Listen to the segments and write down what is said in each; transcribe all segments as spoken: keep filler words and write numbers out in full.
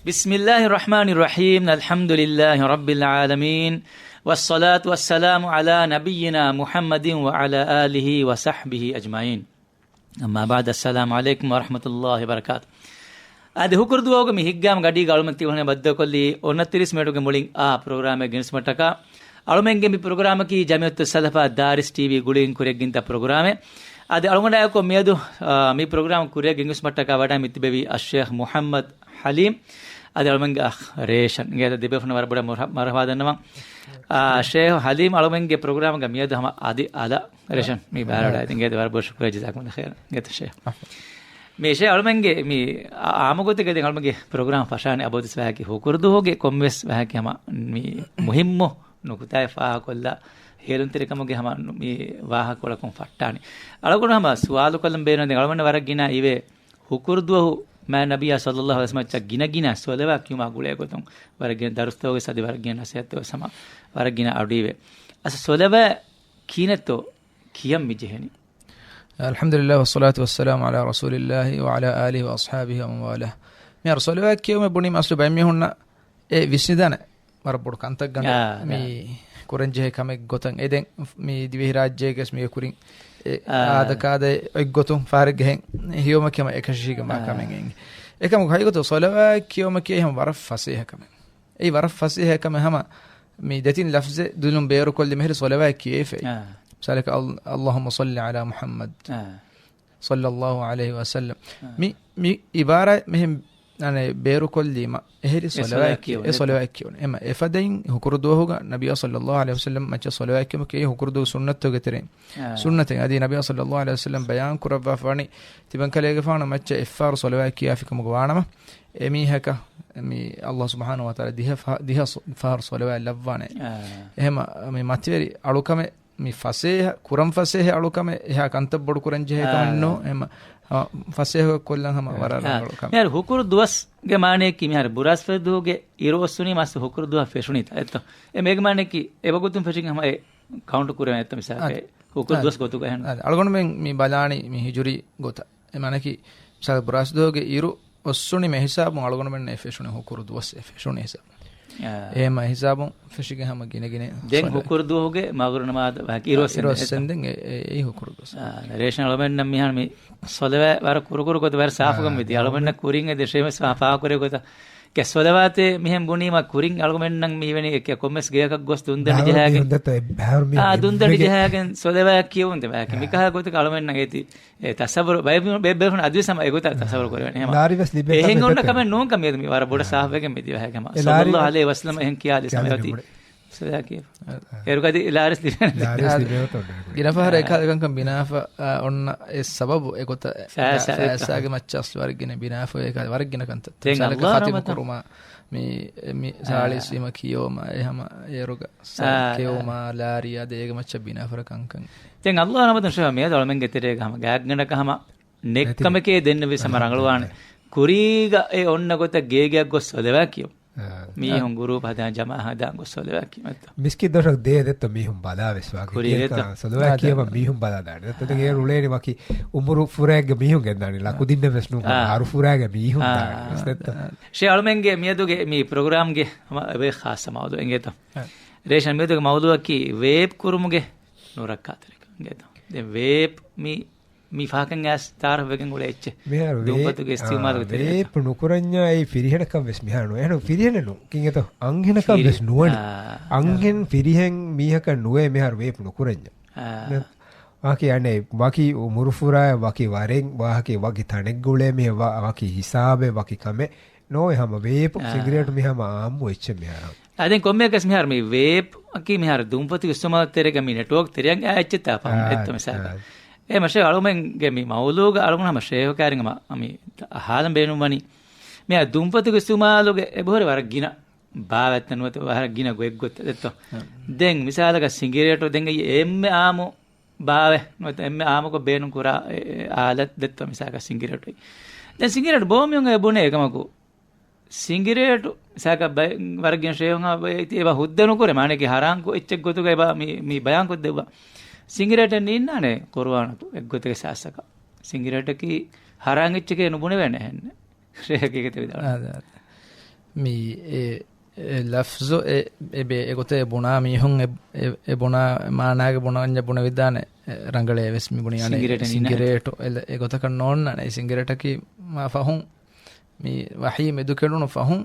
بسم الله الرحمن الرحيم. الحمد لله رب العالمين. والصلاة والسلام على نبينا محمد وعلى آله وصحبه أجمعين. أما بعد، السلام عليكم ورحمة الله وبركاته. އަދި ހުކުރު ދުވަހުގެ މި ހިތްގައިމު ގަޑީގަ އަޅުމެން ތި އޮންނަ ބައްދަލުކޮށްލީ އޮނަތިރީސް މިނެޓުގެ މުޅިން އާ ޕްރޮގްރާމެއް ގެނެސްމަށްޓަކާ. އަޅުމެންގެ މި ޕްރޮގްރާމަކީ ޖަމިއްޔަތުއްސަލަފާ ދާރިސް ޓީވީ ގުޅިގެން ކުރިއަށް ގެންދާ ޕްރޮގްރާމެއް. އަދި އަޅުގަނޑާއެކު މިއަދު، އާ، މި ޕްރޮގްރާމް ކުރިއަށް ގެންގޮސްމަށްޓަކާ ވަޑައި މި ތިބެވީ އައްޝޭޚް މުޙައްމަދު ޙަލީމް. އަދި އަޅުމެންގެ އަޚް ރޭޝަން. އިނގޭތަ ދެބޭފުޅުން ވަރަށް ބޮޑަށް މަރު-، މަރުޙަބާ ދަންނަވަން. އާ، ޝޭޚް ޙަލީމް އަޅުމެންގެ ޕްރޮގްރާމްގަ މިއަދު ހަމަ އަދި އަލަށް ރޭޝަން މި ބައިވެރިވެ. އިނގޭތަ ވަރަށް ބޮޑަށް ޝުކުރިއްޔާ، ޖަޒާކުމުﷲ ޚައިރަން. އިނގޭތަ ޝޭޚް. މި ޝޭޚް އަޅުމެންގެ މި އާ-، އާއްމު ގޮތެއްގަ ދެން އަޅުމެންގެ ޕްރޮގްރާމް ފަށާނެ އަބަދުވެސް ވާހަކަ ހުކުރު ދުވަހުގެ ކޮންމެސް ވާހަކަ ހަމަ މި މުހިއްމު ނުކުތާއެއް ފާހަގަކޮށްލާ ހޭލުންތެރިކަމުގެ ހަމަ މި ވާހަކަކޮޅަކުން ފައްޓާނެ. އަޅުގަނޑު ހަމަ ސުވާލު ކޮށްލަން ބޭނުން ދެން އަޅުގަނޑަށް ވަރަށް ގިނަ އިވޭ ހުކުރު ދުވަހު މާތް ނަބިއްޔާ ޞައްލައްލާހު ޢަލައިހި ވަސައްލަމަ މައްޗަށް ގިނަ ގިނަ ޞަލަވާތް ކިޔުމާ ގުޅޭ ގޮތުން ވަރަށް ގިނަ ދަރުސްތަކުގެ ސަދި ވަރަށް ގިނަ ނަޞޭޙަތްތަކުގެ ސަމާ ވަރަށް ގިނަ އަޑުއިވޭ. އަސް ޞަލަވާތް ކިހިނެއްތޯ ކިޔަން މި ޖެހެނީ؟ الحمد لله والصلاة والسلام على رسول الله وعلى آله وأصحابه ومن والاه. މިހާރު ޞަލަވާތް ކިޔުމެއް ބުނީމަ އަސްލު ބައެއް މީހުންނަށް އެ ވިސްނިދާނެ ވަރަށް ބޮޑު ކަންތައް ގަނޑެއް. އާ، މި އާ. ކުރަންޖެހޭ ކަމެއް ގޮތަށް އެދެން މި ދިވެހިރާއްޖޭގެސް މި ކުރިން އެ އާ. އާދަ ކާދަ އޮތްގޮތުން ފާރެއްގަހެން ހެޔޮމަކީ ހަމަ އެކަށީގެ މާ އާ. ކަމެއް އެނގި. އެކަމަކު ހަގީގަތު ޞަލަވާތް ކިޔުމަކީ ހަމަ ވަރަށް ފަސޭހަ ކަމެއް. އެއީ ވަރަށް ފަސޭހަ ކަމެއް ހަމަ މި ދެތިން ލަފްޒެއް ދުލުން ބޭރުކޮށްލި މިހިރި ޞަލަވާތް ކިޔޭފައި. އާ. މިސާލަކަށް އަލް-، اللهم صل على محمد. އާ. صلى الله عليه وسلم. އާ. މި، މި އިބާރާތް މިހެން އަނެ ބޭރުކޮށްލީމަ އެހެރި އެ ޞަލަވާތް ޞަލަވާތް ކިޔެވުން، ކިޔެވުން، އެ އެތަ؟ ޞަލަވާތް ކިޔެވުން. އެމަ އެފަދައިން ހުކުރު ދުވަހުގަ ނަބިއްޔާ ޞައްލައްލާހު ޢަލައިހި ވަސައްލަމަ މައްޗަށް ޞަލަވާތް ކިޔުމަކީ ހުކުރު ދުވަހު ސުންނަތްތަކުގެ ތެރެއިން. އާ. ސުންނަތެއް. އަދި ނަބިއްޔާ ޞައްލައްލާހު ޢަލައިހި ވަސައްލަމަ ބަޔާން ކުރައްވާފަވަނީ ތިމަން ކަލޭގެފާނު މައްޗަށް އެއްފަހަރު ޞަލަވާތް ކިޔާފިކަމުގަ ވާނަމަ، އެމީހަކަށް މި ﷲ ސުބްޙާނަހޫ ވަތަޢާލާ ދިހަ ފަ-، ދިހަ ޞަ-، ފަހަރު ޞަލަވާތް ލައްވާނެ. އާ. އެހެމަ މި މަތިވެރި އަޅުކަމެއް މި ފަސޭހަ، ކުރަން ފަސޭހަ އަޅުކަމެއް އެހާ ކަންތައް ބޮޑު ކުރަން ޖެހޭ ކަމެއް އާ. ނޫން. އެމަ، ހަމަ ފަސޭހަ ކޮށްލަން ހަމަ އާ. ވަރަށް އާ. ރަނގަޅު ކަމެއް. މިހާރު ހުކުރު ދުވަސްގެ މާނަޔަކީ މިހާރު ބުރާސްފަތި ދުވަހުގެ އިރު އޮއްސުނީ މަސް ހުކުރު ދުވަހަށް ފެށުނީތަ؟ އެއްތޯ؟ އެ މޭގެ މާނަޔަކީ އެވަގުތުން ފެށިގެން ހަމަ އެ ކައުންޓް ކުރެވޭ އެއްތޯ މިސާލަކަށް އާ. ހުކުރު އާ. ދުވަސް ގޮތުގަ އެހެން. އާ. އަޅުގަނޑުމެން މި ބަލާނީ މި ހިޖުރީ ގޮތަށް. އެ މާނަޔަކީ މިސާލަކަށް ބުރާސްފަތި ދުވަހުގެ އިރު އޮއްސުނި މެ ހިސާބުން އަޅުގަނޑުމެންނަށް އެ ފެށުނީ ހުކުރު ދުވަސް އެ ފެށުނީ ހިސާބު. އާ. އެހެމަ ހިސާބުން ފެށިގެން ހަމަ ގިނަ ގިނަ ދެން ޞަލަ-، ހުކުރު ދުވަހުގެ މަޣުރިބް ނަމާދު ވަކި އިރު އޮއްސެން އިރު އޮއްސެން ދެން އެ، އެ، އެ ހުކުރު ދުވަސް. އާ، ރޭޝަން އަޅުމެންނަށް މިހާރު މި ޞަލަވާތް ވަރަށް ކުރު ކުރު ގޮތަށް ވަރަށް ސާފުކަން އާ، މިދިޔަ. އަޅުމެންނަށް ކުރިން އެ ދެށޭމެސް ފާ، ފާ ކުރޭ ގޮތަށް. ކެ ޞަލަވާތެއް މިހެން ބުނީމަ ކުރިން އަޅުމެންނަށް މިވެނި އެކެ ކޮންމެސް ގެޔަކަށް ގޮސް ދުންދަނޑި ދާ ޖަހާގެން. ދުންދަނޑި ދެ ދުންދަނޑި ދެ ޖަހާގެން ޞަލަވާތް ކިޔެވުން ދެ ވާކި. އާ. މިކަހަ ގޮތަކަށް އަޅުމެންނަށް އޭތި އެ ތަޞައްވުރު ބައި-، ބައި-، ބައި-، ބައި-، އަދިވެސް ހަމަ އެގޮތަށް ތަޞައްވުރު ކުރެވޭނެ ހަމަ. ލާރިވެސް ލިބޭ އެހެން ގޮތަށް އޮންނަ ދެތަ؟ ކަމެއް ނޫން ކަމެއް މި ވަރަށް ބޮޑަށް އާ. ސާފުވެގެން މިދިޔަ ވާހަކަ ހަމަ. އެ ލާރި ޞައްލައްލާހު ވެސް ޢަލައިހި ވަސައްލަމަ އެހެން ކިޔާލި ކިޔާލި ސަމަޔަތި ނުބުނެ. ސަލާކީ. އާ، އާ. އޭރު ގަދި ލާރިސް ލިބޭނެ. ލާރިސް އާ. ލިބޭ ގޮތަށް އޮންނަ ކަމެއް. ގިނަ ފަހަރަށް އާ. އެކަހަލަ ކަންކަން ބިނާފަ، އާ، އޮންނަ އެ ސަބަބު އެގޮތަށް ފައިސާ ފައިސާގެ އެއްކަ. މައްޗަށް ވަރަށް ގިނަ ބިނާފަ އެކަ-، ވަރަށް ގިނަ ކަންތައް. ދެން މިސާލަކަށް އައްލާހު ޚަތިމް ރަޙްމަތަށް. ކުރުމާ، މި، މި އާ. ސާޅީސް ވީމަ ކިޔަވުމާ، އެ ހަމަ އޭރުގަ ސާ އާ، އާ. ކެއުމާ، ލާރިޔާ ދޭގެ މައްޗަށް ބިނާފަރ ކަންކަން. ދެން އައްލާހު ރަޙްމަތުން ޝޭޚް މިއަދު އަޅުމެންގެ ތެރޭގަ ހަމަ ގާތްގަނޑަކަށް ހަމަ ނެތި. ނެއްކަމެކޭ ދެންނެވި ސަމަ ރަނގަޅުވާނެ. އަލްޙަމްދުލިއްލާހް. ކުރީގަ އެ އޮންނަ ގޮތަށް ގޭގެއަށް ގޮސް ސޮލަވާ ކިޔުން. އާ. މީހުން އާ. ގުރޫޕް ހަދާ ޖަމާ ހަދާ ގޮސް ސޮލަވާ ކިޔުން އެއްތޯ. މިސްކިތް ދޮށަށް ދޭ ދެއްތޯ މީހުން ބަލާ ވެސް ވާ. ކުރީ ގޭ އެއްތޯ. ސޮލަވާ އާ، ކިޔަވަ ދާ. މީހުން ބަލާ ދާނެ. ދެއްތޯ ދެން އާ. އޭރު އުޅޭނީ ވަކި އުމުރު ފުރާގެ މީހުން ގެންދާނީ. އާ. ލަކުދިންނެއް ވެސް ނޫން. އާ. އަރު ފުރާގެ މީހުން އާ. ދާނެ ވެސް ދެއްތޯ. ޝޭ އަޅުމެންގެ މިއަދުގެ މި ޕްރޮގްރާމްގެ ހަމަ އެބޭ ޚާއްޞަ މައުޟޫ އެނގޭތޯ. އާ. ރޭޝަން މިއަދުގެ މައުޟޫއަކީ ވޭޕް ކުރުމުގެ ނުރައްކާތެރިކަން އެނގޭތޯ. ދެން ވޭޕް މި، މި ފަހަކަން އައިސް ތަޢާރަފް ވެގެން އުޅޭ އެއްޗެއް. މިހާރު ވޭ-، ދުންފަތުގެ އާ، އިސްތިޢުމާލުގެ ތެރޭގަ. ވޭޕް ނުކުރަންޏާ އެއީ ފިރިހެނަކަށް ވެސް މިހާރު ނުވޭ. އެހެން ފިރިހެނެއް ނޫން. ކިން އެތޯ؟ އަންހެނަކަށް ފިރި-، ވެސް ނުވަނީ. އާ. އަންހެން ފިރިހެން މީހަކަށް ނުވޭ މިހާރު ވޭޕް ނުކުރަންޏާ. އާ. ވަކި އަނެއް، ވަކި އުމުރު ފުރާއެއް، ވަކި ވަރެއް، ވާހަކަ ވަކި ތަނެއްގަ އުޅޭ މީހެއް، ވަ-، ވަކި ހިސާބެއް، ވަކި ކަމެއް. ނޯވެ ހަމަ ވޭޕް، އާ. ސިގަރޭޓް މި ހަމަ އާއްމު އެއްޗެއް މިހާރު. އާ، ދެން ކޮންމެއަކަސް މިހާރު މި ވޭޕް އަކީ މިހާރު ދުންފަތުގެ އިސްތިޢުމާލު ތެރޭގަ މި ނެޓްވޯކް ތެރެއަށް އާ އެއްޗެއް ތާ ފަހުން އާ، އެއްތޯ މިސާލަކަށް. އާ. އެ މަށޭ އަޅުމެންގެ މި މައުޟޫގަ އަޅުގަނޑު ހަމަ ޝޭހު ކާރިން ހަމަ މި އަހާލަން ބޭނުންވަނީ. މި ދުންފަތުގެ އިސްތިޢުމާލުގެ އެބަހުރި ވަރަށް ގިނަ ބާވަތްތައް ނުވަތަ ވަރަށް ގިނަ ގޮތްގޮތް ދެއްތޯ. އާ. ދެން މިސާލަކަށް ސިނގިރޭޓު ދެން އެއީ އެންމެ އާއްމު ބާވެ ނުވަތަ އެންމެ އާއްމުކޮށް ބޭނުން ކުރާ އެ، އެ އާލަތް ދެއްތޯ މިސާލަކަށް ސިނގިރޭޓު. ދެން ސިނގިރޭޓު ބޯ މީހުން އެ ބުނޭ އެކަމަކު ސިނގިރޭޓު މިސާލަކަށް ބައި-، ވަރަށް ގިނަ ޝޭހުން އެ އެބަ ހުއްދަ ނުކުރޭ މާނައަކީ ހަރާން ކު އެއްޗެއް ގޮތުގަ އެބަ މި، މި ބަޔާން ކޮށްދެއްވާ. ސިނގިރޭޓެއް ނީންނާނެ ޤުރުއާނަކު އެއްގޮތެއްގެ ސާސަކަށް. ސިނގިރޭޓަކީ ހަރާން އެއްޗެކޭ ނުބުނެވޭނެ އެހެންނެއް. ޝޭހަކީ ތެވިދާނެ. އާ، ދާ، ދާ. މި އެ، އެ ލަފްޒު އެ، އެ ބޭ-، އެގޮތަށް ބުނާ މީހުން އެ، އެ، އެ ބުނާ މާނާގެ ބުނަންޏަށް ބުނެވިދާނެ، އެ ރަނގަޅޭ ވެސް މި ބުނި އަނެއް ސިނގިރޭޓެއް ނީނާ. ސިނގިރޭޓު އެ، އެގޮތަކަށް ނޯންނާނެ. އެ ސިނގިރޭޓަކީ މާ ފަހުން މި ވަހީ މެދުކެޑުނު ފަހުން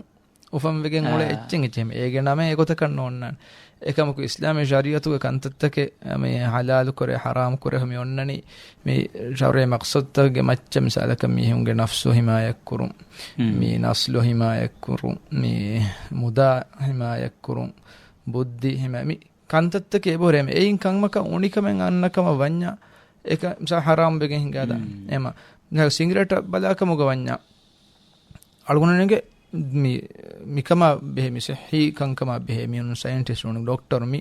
އުފަންވެގެން އުޅޭ އާ. އެއްޗެއް އެއްޗެއް. އޭގެ ނަމެއް އެގޮތަކަށް ނޯންނާނެ. އެކަމަކު އިސްލާމީ ޝަރީއަތުގެ ކަންތައްތަކެއް މި ހަލާލު ކުރޭ، ހަރާމް ކުރޭ މި އޮންނަނީ މި ޝަރުއީ މަޤްޞަދުތަކުގެ މައްޗަށް، މިސާލަކަށް މީހުންގެ ނަފްސު ހިމާޔަތްކުރުން، މް. މި ނަސްލު ހިމާޔަތްކުރުން، މި މުދާ ހިމާޔަތްކުރުން، ބުއްދި ހިމާ-، މި ކަންތައްތަކެއް އެބަހުރޭ. އެއިން ކަންމަކަށް އުނިކަމެއް އަންނަ ކަމަށް ވަންޏާ، އެކަ-، މިސާ ހަރާމް ވެގެން ހިނގާދާ. މް. އެމަ، މިސާލަކަށް ސިނގިރޭޓަށް ބަލާ ކަމުގަ ވަންޏާ، އަޅުގަނޑުގެ މި، މިކަމާ ބެހޭ، މި ސިއްހީ ކަންކަމާ ބެހޭ، މި ސައިންޓިސްޓުން، ޑޮކްޓަރު، މި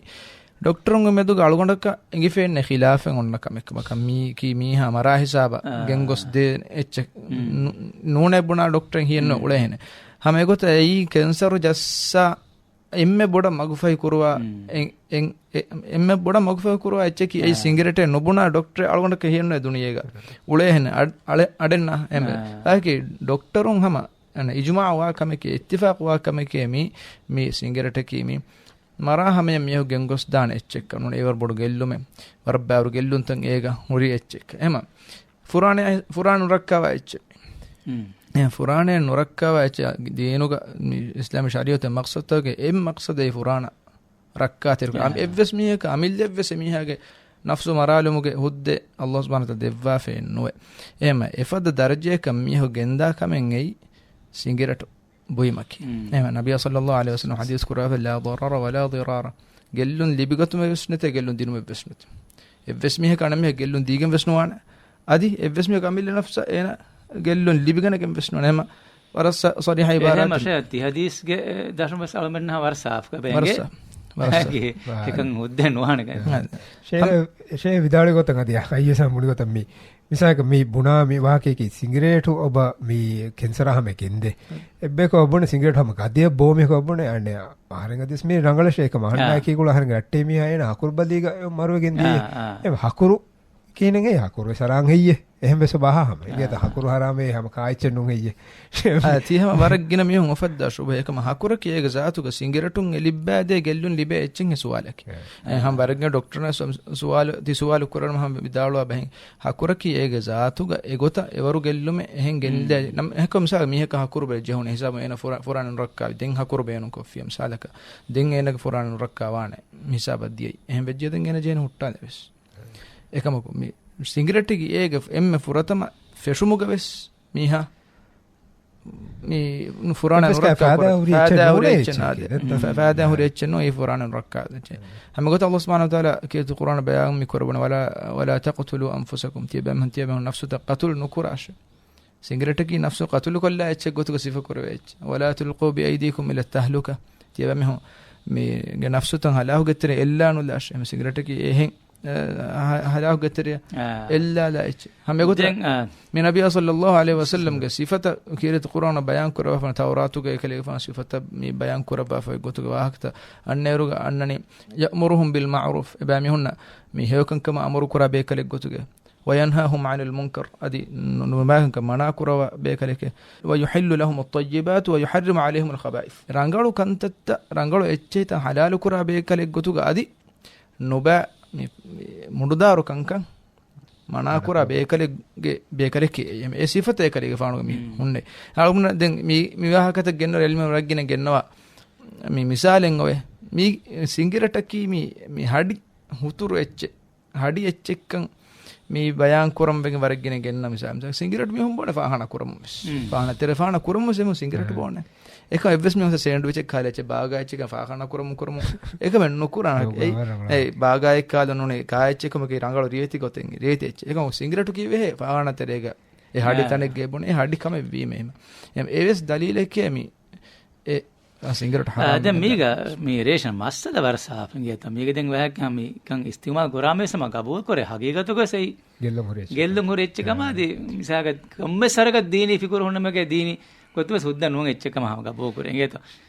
ޑޮކްޓަރުންގެ މެދުގަ އަޅުގަނޑަކަށް އެނގިފައެއްނެ ޚިލާފެއް އޮންނަ ކަމެއް ކަމަކަށް. މީކީ މީހާ މަރާ ހިސާބަށް އާ. ގެންގޮސް ދޭ އެއްޗެއް މް. ނޫ-، ނޫނޭ ބުނާ ޑޮކްޓަރެއް ހިއެއްނު މް. އުޅޭހެނެ. ހަމަ އެގޮތަށް އެއީ ކެންސަރު ޖައްސާ އެންމެ ބޮޑަށް މަގުފަހި ކުރުވާ، މް. އެ-، އެ-، އެ-، އެންމެ ބޮޑަށް މަގުފަހި ކުރުވާ އެއްޗަކީ އެއީ އާ. ސިނގިރޭޓެއް ނުބުނާ ޑޮކްޓަރެއް އަޅުގަނޑަކަށް ހިއެއްނު އެ ދުނިޔޭގަ އުޅޭހެނެ އަޑް-، އަޅެ-، އަޑެއްނާ އެންމެ. އާ. އެކީ ޑޮކްޓަރުން ހަމަ އަން އިޖުމާޢު ވާ ކަމެކޭ، އިއްތިފާޤު ވާ ކަމެކޭ މީ، މީ ސިނގިރޭޓަކީ މީ މަރާ ހަމަޔަށް މީހުން ގެންގޮސްދާނެ އެއްޗެއްކަން. ނޫން އެވަރު ބޮޑު ގެއްލުމެއް، ވަރަށް ބާރު ގެއްލުންތައް އޭގަ ހުރި އެއްޗެއް. އެހެމަ ފުރާނަ، ފުރާނަ ނުރައްކާވާ އެއްޗެއް. މް. އެ ފުރާނަ ނުރައްކާވާ އެއްޗެއް ދީނުގަ މި އިސްލާމީ ޝަރީޢަތުގެ މަޤްޞަދުތަކުގެ އެއް މަޤްޞަދެއް ފުރާނަ ރައްކާތެރިކުރުން. އާ. އަމި އެއްވެސް މީހަކަށް، އަމިއްލަ އެއްވެސް މީހާގެ ނަފްސު މަރާލުމުގެ ހުއްދަ ﷲ ސުބްޙާނަހޫ ވަތަޢާލާ ދެއްވާފައެއް ނުވޭ. އެހެމަ އެފަދަ ދަރަޖައަކަށް މީހުން ގެންދާ ކަމެއް އެއީ ސިނގިރޭޓު ބުއިމަކީ. މް. އެހެމަ ނަބިއްޔާ ޞައްލައްލާހު ޢަލައިހި ވަސައްލަމަ ޙަދީޘް ކުރާފަ، "لا ضرر ولا ضرار." ގެއްލުން ލިބިގަތުމެއް ވެސް ނެތޭ، ގެއްލުން ދިނުމެއް ވެސް ނެތޭ. އެއްވެސް މީހަކަށް އަނެއް މީހަކަށް ގެއްލުން ދީގެން ވެސް ނުވާނެ. އަދި އެއްވެސް މީހަކަށް އަމިއްލަ ނަފްސަށް އޭނަ ގެއްލުން ލިބިގަނެގެން ވެސް ނުވާނެ. އެހެމަ ވަރަށް ޞަ-، ޞަރީޙަ އިބާރާތެއް. އެހެމަ ޝޭޚް ތި ޙަދީޘްގެ ދަށުން ވެސް އަޅުމެންނަށް ވަރަށް ސާފުކޮށް ބެނގޭ. ވަރަށް ސާފު. ވަރަށް ސާފު. އެކަން ހުއްދަ ނުވާނެ ކަން. ޝޭޚް، ޝޭޚް ވިދާޅުވި ގޮތަށް އަދި އައިއްޔަސް މުޅި ގޮތަށް މި މިސާލަކަށް މި ބުނާ މި ވާހަކައަކީ ސިނގިރޭޓު އޮބަ މި ކެންސަރާ ހަމަ ގެންދޭ. އެއްބަޔަކު އޮބުނެ ސިނގިރޭޓު ހަމަ ގަދަޔަށް ބޯ މީހަކު އޮބުނެ އަނެ އަހަރެން އަދިސް މި ރަނގަޅަށޭ އެކަމަ އަހަންނާ އާ. ކީ ގުޅަ އަހަރެން ރައްޓޭ މީހާ އޭނަ ހަކުރު ބަލީގަ މަރުވެގެން ދިޔަ. އާ، އާ. އެ ހަކުރު ކީނެން އެ ހަކުރު ވެސް ހަރާން ހެއްޔޭ؟ އެހެން ވެސް ބަހާ ހަމަ. އެގޭތަ އާ. ހަކުރު ހަރާމޭ ހަމަ ކާއެއްޗެއް ނޫން ހެއްޔޭ؟ އާ، ތީ ހަމަ ވަރަށް ގިނަ މީހުން އުފައްދާ ޝުބުހަ އެކަމަ ހަކުރަކީ އޭގެ ޒާތުގަ ސިނގިރޭޓުން އެ ލިއްބާދޭ ގެއްލުން ލިބޭ އެއްޗެއްހޭ ސުވާލަކީ. އެ. އެ ހަމަ ވަރަށްގެ ޑޮކްޓަރުން ސު-، ސުވާލު، ތި ސުވާލު ކުރަން ހަމަ ވިދާޅުވާ ބެހެން. ހަކުރަކީ އޭގެ ޒާތުގަ އެގޮތަށް އެވަރު ގެއްލުމެއް އެހެން ގެންދޭ. މް. ނަމަ އެހެންކޮ މިސާލަކަށް މީހަކަށް ހަކުރު ބޭ ޖެހުނު ހިސާބު އޭނަ ފުރާ-، ފުރާނަ ނުރައްކާވި. ދެން ހަކުރު ބޭނުން ކޮށްފިޔަ މިސާލަކަށް. ދެން އޭނަގެ ފުރާނަ ނުރައްކާވާނެ ހިސާބަށް ދިޔައީ. އެހެން ވެއްޖެ ދެން އޭނަ ޖެހެނީ ހުއްޓާލެވެސް. އެކަމަކު މި ސިނގިރޭޓަކީ އޭގެ އެންމެ ފުރަތަމަ ފެށުމުގަ ވެސް މީހާ މި ފުރާނަ އެއްވެސް ނުރައްކާ ފައިދާ ކުރާ ހުރި އެއްޗެއް ފައިދާ ނޫނޭ ހުރި އެއްޗެއް އެއްޗެއް ނޫން. ނޫން. އެއް ފުރާނަ ނުރައްކާ އެއްޗެއް. ހަމަ ގޮތަށް ﷲ ސުބްޙާނަހޫ ވަތަޢާލާ ކީރިތި ޤުރްއާނަށް ބަޔާން މި ކުރައްވަނީ، "ولا، ولا تقتلوا أنفسكم." ތިޔަބައިމީހުން، ތިޔަބައިމީހުން ނަފްސުތައް ޤަތުލު ނުކުރާށޭ. ސިނގިރޭޓަކީ ނަފްސު ޤަތުލުކޮށްލާ އެއްޗެއް ގޮތުގަ ސިފަ ކުރެވޭ އެއްޗެއް. "ولا تلقوا بأيديكم إلى التهلكة." ތިޔަބައިމީހުން މީގެ ނަފްސުތައް ހަލާކުގެ ތެރެއަށް އެއްލާ ނުލާށޭ. އެހެން ސިނގިރޭޓަކީ އެހެން އަ، ހަ-، ހަލާކުގެ ތެރެއަށް އާ. އެއްލާލާ އެއްޗެއް. ހަމަ އެގޮތަށް ދެން، އާ. މި ނަބިއްޔާ ޞައްލައްލާހު ޢަލައިހި ވަސައްލަމްގެ ސިފަތައް ކީރިތި ޤުރްއާނަށް ބަޔާން ކުރައްވާފަ، ތައުރާތުގައި ކަލޭގެފާނު ސިފަތައް މި ބަޔާން ކުރައްވާފަ ގޮތުގެ ވާހަކަތައް އަންނައިރުގަ އަންނަނީ، يأمرهم بالمعروف، އެބައިމީހުންނަށް މި ހެޔޮކަންކަމަށް އަމުރު ކުރާ ބޭކަލެއް ގޮތުގެ، وينهاهم عن المنكر، އަދި ނު-، ނުބައިކަންކަން މަނާ ކުރައްވާ ބޭކަލެކޭ، ويحل لهم الطيبات ويحرم عليهم الخبائث، ރަނގަޅު ކަންތައްތައް، ރަނގަޅު އެއްޗެހިތައް ހަލާލު ކުރާ ބޭކަލެއް ގޮތުގަ އަދި ނުބައި މި، މި މުޑުދާރު ކަންކަން މަނާކުރާ ބޭކަލެއްގެ، ބޭކަލެކޭ. އެ، އެ ސިފަތައް އެކަލޭގެފާނުގެ މި ހުންނެ. އަޅުގަނޑު ދެން މި، މި ވާހަކަތައް ގެންނަ އިލްމުވެރިން ވަރަށް ގިނަ ގެންނަވާ މި މިސާލެއް އޮވޭ. މި ސިނގިރޭޓަކީ މި، މި ހަޑި ހުތުރު އެއްޗެއް، ހަޑި އެއްޗެއްކަން މި ބަޔާން ކުރަން ވެގެން ވަރަށް ގިނަ ގެންނަ މިސާލެއް. ސިނގިރޭޓު މީހުން ބޯނެ ފާޚާނާ ކުރަމުން ވެސް. ފާޚާނާ ތެރޭ ފާޚާނާ ކުރަމުން ވެސް އެމީހުން ސިނގިރޭޓު ބޯނެ. އެކަމަކު އެއްވެސް މީހުން ސޭންޑްވިޗެއް ކާލާ އެއްޗެއް ބާގާ އެއްޗެއް ފާޚާނާ ކުރަމުން ކުރަމުން އެކަމެއް ނުކުރާނެ. އެއް، އެއް ބާގާއެއް ކާލަން ނޫނޭ ކާ އެއްޗެއް ކަމަކީ ރަނގަޅު ރިޔެތި ގޮތެއް، ރިޔެތި އެއްޗެއް. އެކަމަކު ސިނގިރޭޓު ކީއްވެހޭ ފާޚާނާ ތެރޭގަ އެ ހަޑި ތަނެއްގައި ބުނެ އެ ހަޑި ކަމެއް ވީމޭ. އެ، އެވެސް ދަލީލެކޭ މި އެ، އާ، ސިނގިރޭޓު އާ، ހަރާމް ދެން މީގަ މި ރޭޝަން މައްސަލަ ވަރަށް ސާފު އިނގޭތަ؟ މީގަ ދެން ވަހަކަށް މިކަން އިސްތިޢުމާލު ކުރާމެ ސަމަ ގަބޫލު ކުރޭ ހަގީގަތުގަ ސެއި ގެއްލުން ހުރި އެއްޗެއް. ގެއްލުން ހުރި އެއްޗެއް ކަމާ. އާ. އަދި މިސާލަކަށް ކޮންމެ ސަރަކަށް ދީނީ ފިކުރު ހުންނަމެގެ ދީނީ ގޮތުވެސް ހުއްދަ ނޫން އެއްޗެއް ކަމަށް ހަމަ ގަބޫލު ކުރޭ. އިނގޭތޯ؟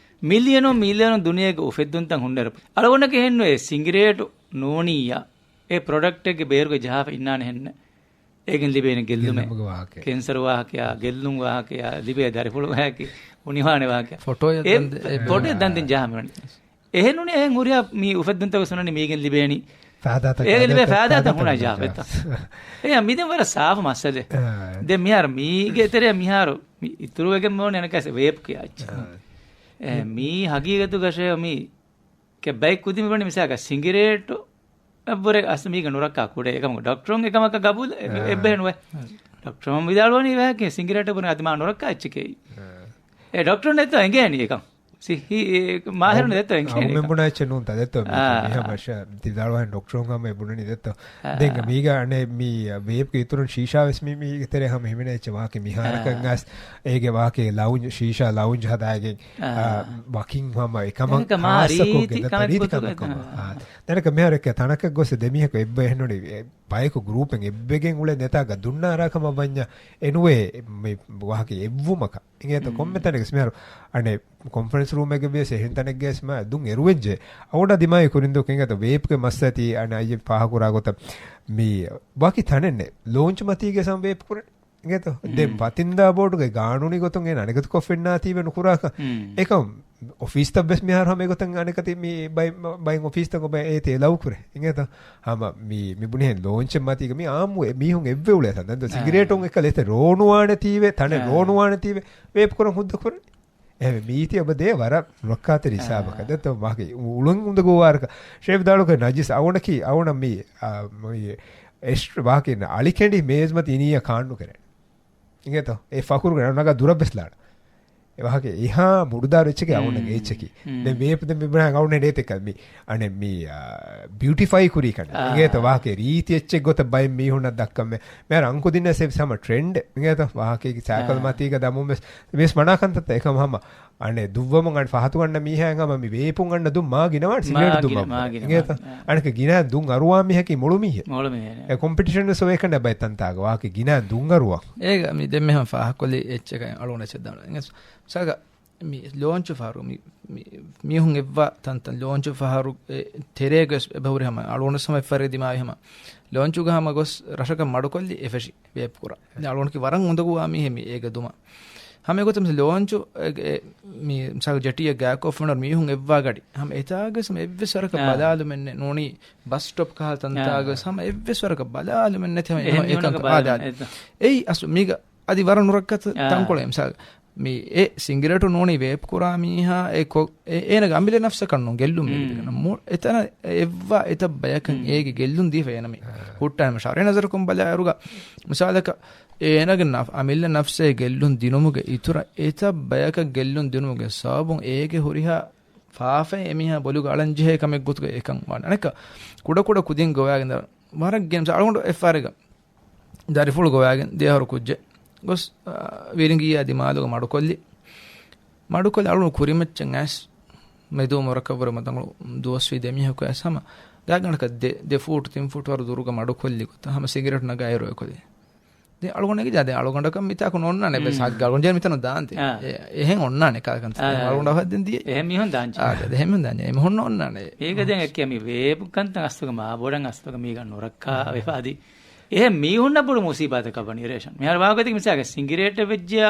މިލިޔަނުން މިލިޔަނުން ދުނިޔޭގެ އުފެއްދުންތައް ހުންނައިރު އަޅުގަނޑަކަށް ހެންނުވޭ ސިނގިރޭޓު ނޫނިއްޔާ އެ ޕްރޮޑަކްޓެއްގެ ބޭރުގަ ޖަހާފަ އިންނާނެ ހެންނެއް. އޭގެން ލިބޭނެ ގެއްލުމެއް. ގެއްލުމުގެ ވާހަކައެއް. ކެންސަރު ވާހަކަޔާ، ގެއްލުން ވާހަކަޔާ، ލިބޭ ދަރިފުޅު ވާހަކަ، ހުނިވާނެ ވާހަކަ. ފޮޓޯއެއް އެ ދަން ދެ-، އެ ފޮޓޯއެއް ދަން ދިން ޖާހަ މިވަނީ. އެހެން ނޫނީ އެހެން ހުރިހާ މި އުފެއްދުންތަކު ސުނަނީ މީގެން ލިބޭނީ. ފައިދާތައް އޭގެ ލިބޭ ފައިދާތައް ފައިދާތައް ހުންނާ ހުންނާ ޖާހަ ޖާހަ ފެއްތަ. އެ މިދެން ވަރަށް ސާފު މައްސަލެއް. އާ. ދެ މިހާރު މީގެ ތެރެ މިހާރު މި އިތުރުވެގެން މިވަނީ އަނެކަސް ވޭޕް ކިޔާ އެއްޗެއް. އާ. އެ މީ ހަގީގަތުގަ ޝޭ މީ ކެ ބައި ކުދި މިވަނީ މިސާލަކަށް ސިނގިރޭޓު އެއްވުރެ އަސް މީގަ ނުރައްކާ ކުޑަ އެކަމަކު ޑޮކްޓަރުން އެކަމަކަށް ގަބޫލު އެ-، އާ. އެއްބެހެން ވެ. ޑޮކްޓަރުން ވިދާޅުވަނީ ވެހަކެ ސިނގިރޭޓަށް ބުނެ އަދި މާ ނުރައްކާ އެއްޗެކޭ. އާ. އެ ޑޮކްޓަރުން ދެއްތޯ އެނގޭނީ އެކަން. ސިއްހީ މާހިރުން އައު-، ދެއްތޯ އެނގޭނީ އައުމެން އެކަން. ބުނާ އެއްޗެއް ނޫންތަ ދެއްތޯ މީ އާ. މިހާ މަށަ ވިދާޅުވަނީ ޑޮކްޓަރުން ހަމަ އެ ބުނަނީ ދެއްތޯ. އާ. ދެން މީގަ އަނެއް މީ ވޭޕްގެ އިތުރުން ޝީޝާ ވެސް މީ މީގެ ތެރޭ ހަމަ ހިމެނޭ އެއްޗެއް ވާކި މިހާރަކަށް އާ. އަސް އޭގެ ވާކީ ލައުންޖް، ޝީޝާ ލައުންޖް ހަދާގެން، އާ. އާ، ވަކިން ހަމަ އެކަމަށް އެކަމާ ޚާއްޞަކޮށް ރީތި ގެންދަ ކަމެއް ތަރީތި ގޮތުގަ ކަމަށް. އާ. ދެން މިހާރެއްގެ ތަނަކަށް ގޮސް ދެމީހަކު އެއްބަ އެހެންނުނި ބަޔަކު ގްރޫޕެއް އެއްބެގެން އުޅެ ނެތާގަ ދުންނާރާ ކަމަށް ވަންޏާ އެނުވޭ މި ވާހަކަ އެއްވުމަކަށް. އިނގޭތަ މް. ކޮންމެ ތަނެއްގެސް މިހާރު އަނެއް ކޮންފަރެންސް ރޫމެއްގެ ވިޔަސް އެހެން ތަނެއްގެސް މާ ދުން އެރުވެއްޖެ. އަވަޑާ ދިމާވި ކުރިންދޫ ކިނގޭތަ ވޭޕްގެ މައްސަލަތީ އަނެއް އައްޔެ ފާހަގުރާ ގޮތަށް މި ވާކި ތަނެއްނެއް ލޯންޗް މަތީގެ ސަމް ވޭޕް ކުރެން. އިނގޭތޯ؟ މް. ދެން ފަތިންދާ ބޯޑުގެ ގާނޫނީ ގޮތުން އޭނަ އަނެކަތު ކޮށްފިންނާތީވެ ނުކުރާކަށް. މް. އެކަމް އޮފީސްތައް ވެސް މިހާރު ހަމަ އެގޮތަށް އަނެކަތި މި ބައި-، ބައިން އޮފީސްތައް އޮބަ އޭތި އެލައު ކުރޭ. އިނގޭތޯ؟ ހަމަ މި، މި ބުނިހެން ލޯންޗެއް މަތީގަ މި އާއްމު އެ މީހުން އެއްވެ އުޅޭތަން. ދަން ދޯ އާ. ސިގިރޭޓުން އެކަލެ އެތެ ރޯނުވާނެތީވެ، ތަނެއް އާ. ރޯނުވާނެތީވެ، ވޭޕް ކުރަން ހުއްދަ ކުރަނީ. އެހެން މީތި އޮބަ ދޭ ވަރަށް ނުރައްކާތެރި އާ. ހިސާބަކަށް. ދެއްތޯ ވާކި އުޅުން އުނދަގޫވާރަކަށް. ޝޭވް ދާޅުކަ ނަޖިސް އަވަނަކީ، އަވަނަ މި، އާ، މި އެސްޓް ވާކި އަޅިކެނޑި މޭޒްމަތި އިނީއަށް ކާންނުކެރޭ. އިނގޭތޯ؟ އެ ފަޚުރުގެ ނަގާ ދުރަށް ވެސް ލާނަ. އެ ވާހަކަ އެހާ މުޑުދާރު އެއްޗެކޭ އަވަނަގެ މް. އެއްޗަކީ. މް. ދެން ވޭޕް ދެން މި ބުނާ އަވަނަ ނޭތެކަ މި އަނެއް މި، އާ، ބިއުޓިފައި ކުރީ ކަން. އާ. އިނގޭތޯ ވާހަކަ ރީތި އެއްޗެއް ގޮތަށް ބައެއް މީހުންނަށް ދައްކަމެ. މޭރ އަންކުދިންނަސް އެ ހަމަ ޓްރެންޑް. އިނގޭތޯ ވާހަކަ ސައިކަލް އާ. މަތީގަ ދަމުން ވެސް ވެސް މަނާ ކަންތައްތައް އެކަމް ހަމަ އަނެއް ދުއްވަމުން އަން ފަހަތު ގަންނަ މީހާއިން ހަމަ މި ވޭޕުން ގަންނަ ދުން މާ ގިނަވާން މާ ސިގަރެޓް ގިނަ، ދުއްވަމުން. މާ ގިނަ، އިނގޭތަ؟ މާ، އާ. އަނެކަ ގިނަ ދުން އަރުވާ މީހަކީ މޮޅު މީހެއް. މޮޅު މީހެއް. އެ ކޮމްޕިޓިޝަން ވެސް އޮވޭ ކަންނަ ބައެއް ތަންތާގަ ވާކި ގިނަ ދުން އަރުވާ. އޭގަ މި ދެންމެ ހަމަ ފާހަކޮލި އެއްޗަކަށް އަޅުން އެއްޗެއް ދާނަ. އިނގޭ ސަގަ މި ލޯންޗު ފަހަރު މި، މި، މީހުން އެއްވާ ތަންތަން ލޯންޗު ފަހަރު އެ ތެރޭގަ ވެސް އެބަހުރި ހަމަ އަޅުން ހަމަ އެއްފަރެއް ދިމާވި ހަމަ ލޯންޗުގަ ހަމަ ގޮސް ރަށަކަށް މަޑުކޮށްލި އެފެށި ވޭޕް ކުރާ. އަޅުން ކި ވަރަށް އުނދަގޫވާ މީހެއް މި އޭގަ ދުމަށް. ހަމަ އެގޮތަށް މި ލޯންޗު އެ، އެ، މި މިސާލު ޖެޓީއެއް ގާކޮށް ފުނަރު މީހުން އެއްވާ ގަޑި. ހަމަ އެތާގަސް ހަމަ އެއްވެސް ވަރަކަށް އާ. ބަލާލުމެއް ނެ، ނޫނީ ބަސް ސްޓޮޕް ކަހަލަ ތަންތާގަސް އާ. ހަމަ އެއްވެސް ވަރަކަށް ބަލާލުމެއް ނެތި ހަމަ އެހެން އެހެން މީހުންނަކަށް އެކަން ބަލާލުމެއް އާދެ. ނެތް. އެއީ އަސްލު މީގަ އަދި ވަރަށް ނުރައްކަތު އާ. ތަންކޮޅެއް. މިސާލު މި އެ ސިނގިރޭޓު ނޫނީ ވޭޕް ކުރާ މީހާ އެ ކޮ، އެ، އޭނަގެ އަމިއްލަ ނަފްސަކަށް ނޫން ގެއްލުން މީ މް. މީގަ ނަ، މު، އެތަނަށް އެއްވާ އެތައް ބަޔަކަށް މް. އޭގެ ގެއްލުން ދީފަ އޭނަ މި. އާ. ހުއްޓާނެ ޝަރުޢީ ނަޒަރަކުން ބަލާއިރުގަ މިސާލަކަށް އޭނަގެ ނަފް، އަމިއްލަ ނަފްސޭ ގެއްލުން ދިނުމުގެ އިތުރަށް އެތައް ބަޔަކަށް ގެއްލުން ދިނުމުގެ ސަބަބުން އޭގެ ހުރިހާ ފާފައެއް އެމީހާ ބޮލުގަ އަޅަން ޖެހޭ ކަމެއް ގޮތުގަ އެކަން ވާނެ. އަނެއްކާ ކުޑަކުޑަ ކުދިން ގޮވާގެން ދާ ވަރަށް ގެން އަޅުގަނޑު އެއްފަހަރެއްގަ ދަރިފުޅު ގޮވާގެން ދިޔަހަރު ކުއްޖެއް ގޮސް، އާ، ވިރިނގިއްޔާ ދިމާލުގަ މަޑުކޮށްލި. މަޑުކޮށްލި އަޅުގަނޑު ކުރިމައްޗަށް އައިސް މެދު މުރަކަބުރެ މަދަނގުޅު ދުވަސްވީ ދެމީހަކު އައިސް ހަމަ ގާތްގަނޑަކަށް ދެ، ދެ ފޫޓް ތިން ފޫޓް ވަރު ދުރުގަ މަޑުކޮށްލި ގޮތަށް ހަމަ ސިގިރޭޓް ނަގާ އިރު އެކޮލި. ދެ އަޅުގަނޑަކީ ދެ އަޅުގަނޑަކަށް މިތާކު ނޯންނާނެ ބެސް މް. ހައްގަ އަޅުގަނޑު މިތަނު ދާންތެ. އާ. އެ، އެހެން އޮންނާނެ ކާކަން އާ. އަޅުގަނޑަށް ހައްދެން ދިޔަ. އެހެން މީހުން ދާން އާ، ދެ، އެހެން މީހުން ދާން. އެ މީހުން އޮންނާނެ. އޭގަ ދެން އެއްކެ މި ވޭބު ކަންތައް އަސްތުގަ މާ ބޮޑަށް އަސްތުގަ މީގަ ނުރައްކާ އާ. ވެފަ އަދި އެހެން މީހުންނަށް ބޮޑު މުސީބާތަކަށް ވަނީ ރޭޝަން. މިހާރު ވާގޮތެއް މިސާގެ ސިނގިރޭޓެއް ވެއްޖިޔާ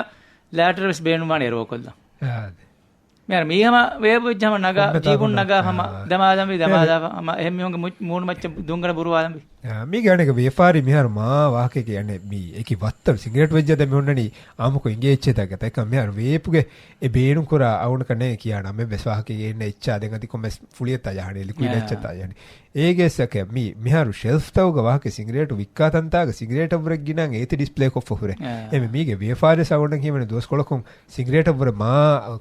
ލައިޓަރ ވެސް ބޭނުންވާނެ އެރޯކޮށްލަން. އާ، އާދެ. މިހާރު މީ ހަމަ ވޭބު ވެއްޖެ ހަމަ ނަގާ، ކޮންމެ ޖީބުން ތާކުން ނަގާ ހަމަ އާ. ދަމާލަންވީ، ދަމާލާފަ ހަމަ އެހެން މީހުންގެ މު، މޫނު މައްޗަށް ދުންގަނޑަށް ބުރުވާލަންވީ. އާ، މީގެ އަނެކަ ވިޔަފާރި މިހާރު މާ ވާހަކައެކޭ އަނެއް މީ އެކި ވައްތަރު ސިނގިރޭޓް ވެއްޖެ ދެ މި ހުންނަނީ އާމުކޮށް އިނގޭ އެއްޗެއް ތަކެތަ. އެކަމް މިހާރު ވޭޕުގެ އެ ބޭނުން ކުރާ އަވަނަކަށް ނޭ ކިޔާ ނަމެއް ވެސް ވާހަކައެއް އެންނަ އެއްޗާ ދެން އަދި ކޮންމެސް ފުޅިއެއްތާ ޖަހަނީ، ލިކުއިޑް އާ. އެއްޗެއްތާ ޖަހަނީ. އޭގެ ސަކެ މި، މިހާރު ޝެލްފްތަކުގަ ވާހަކަ ސިނގިރޭޓު ވިއްކާ ތަންތާގަ ސިނގިރޭޓަށް ވުރެ ގިނައިން އޭތި ޑިސްޕްލޭކޮށްފަ ހުރެ. އާ. އެމެ މީގެ ވިޔަފާރި ސަވަން ހީވަނީ ދުވަސްކޮޅަކުން ސިނގިރޭޓަށް ވުރެ މާ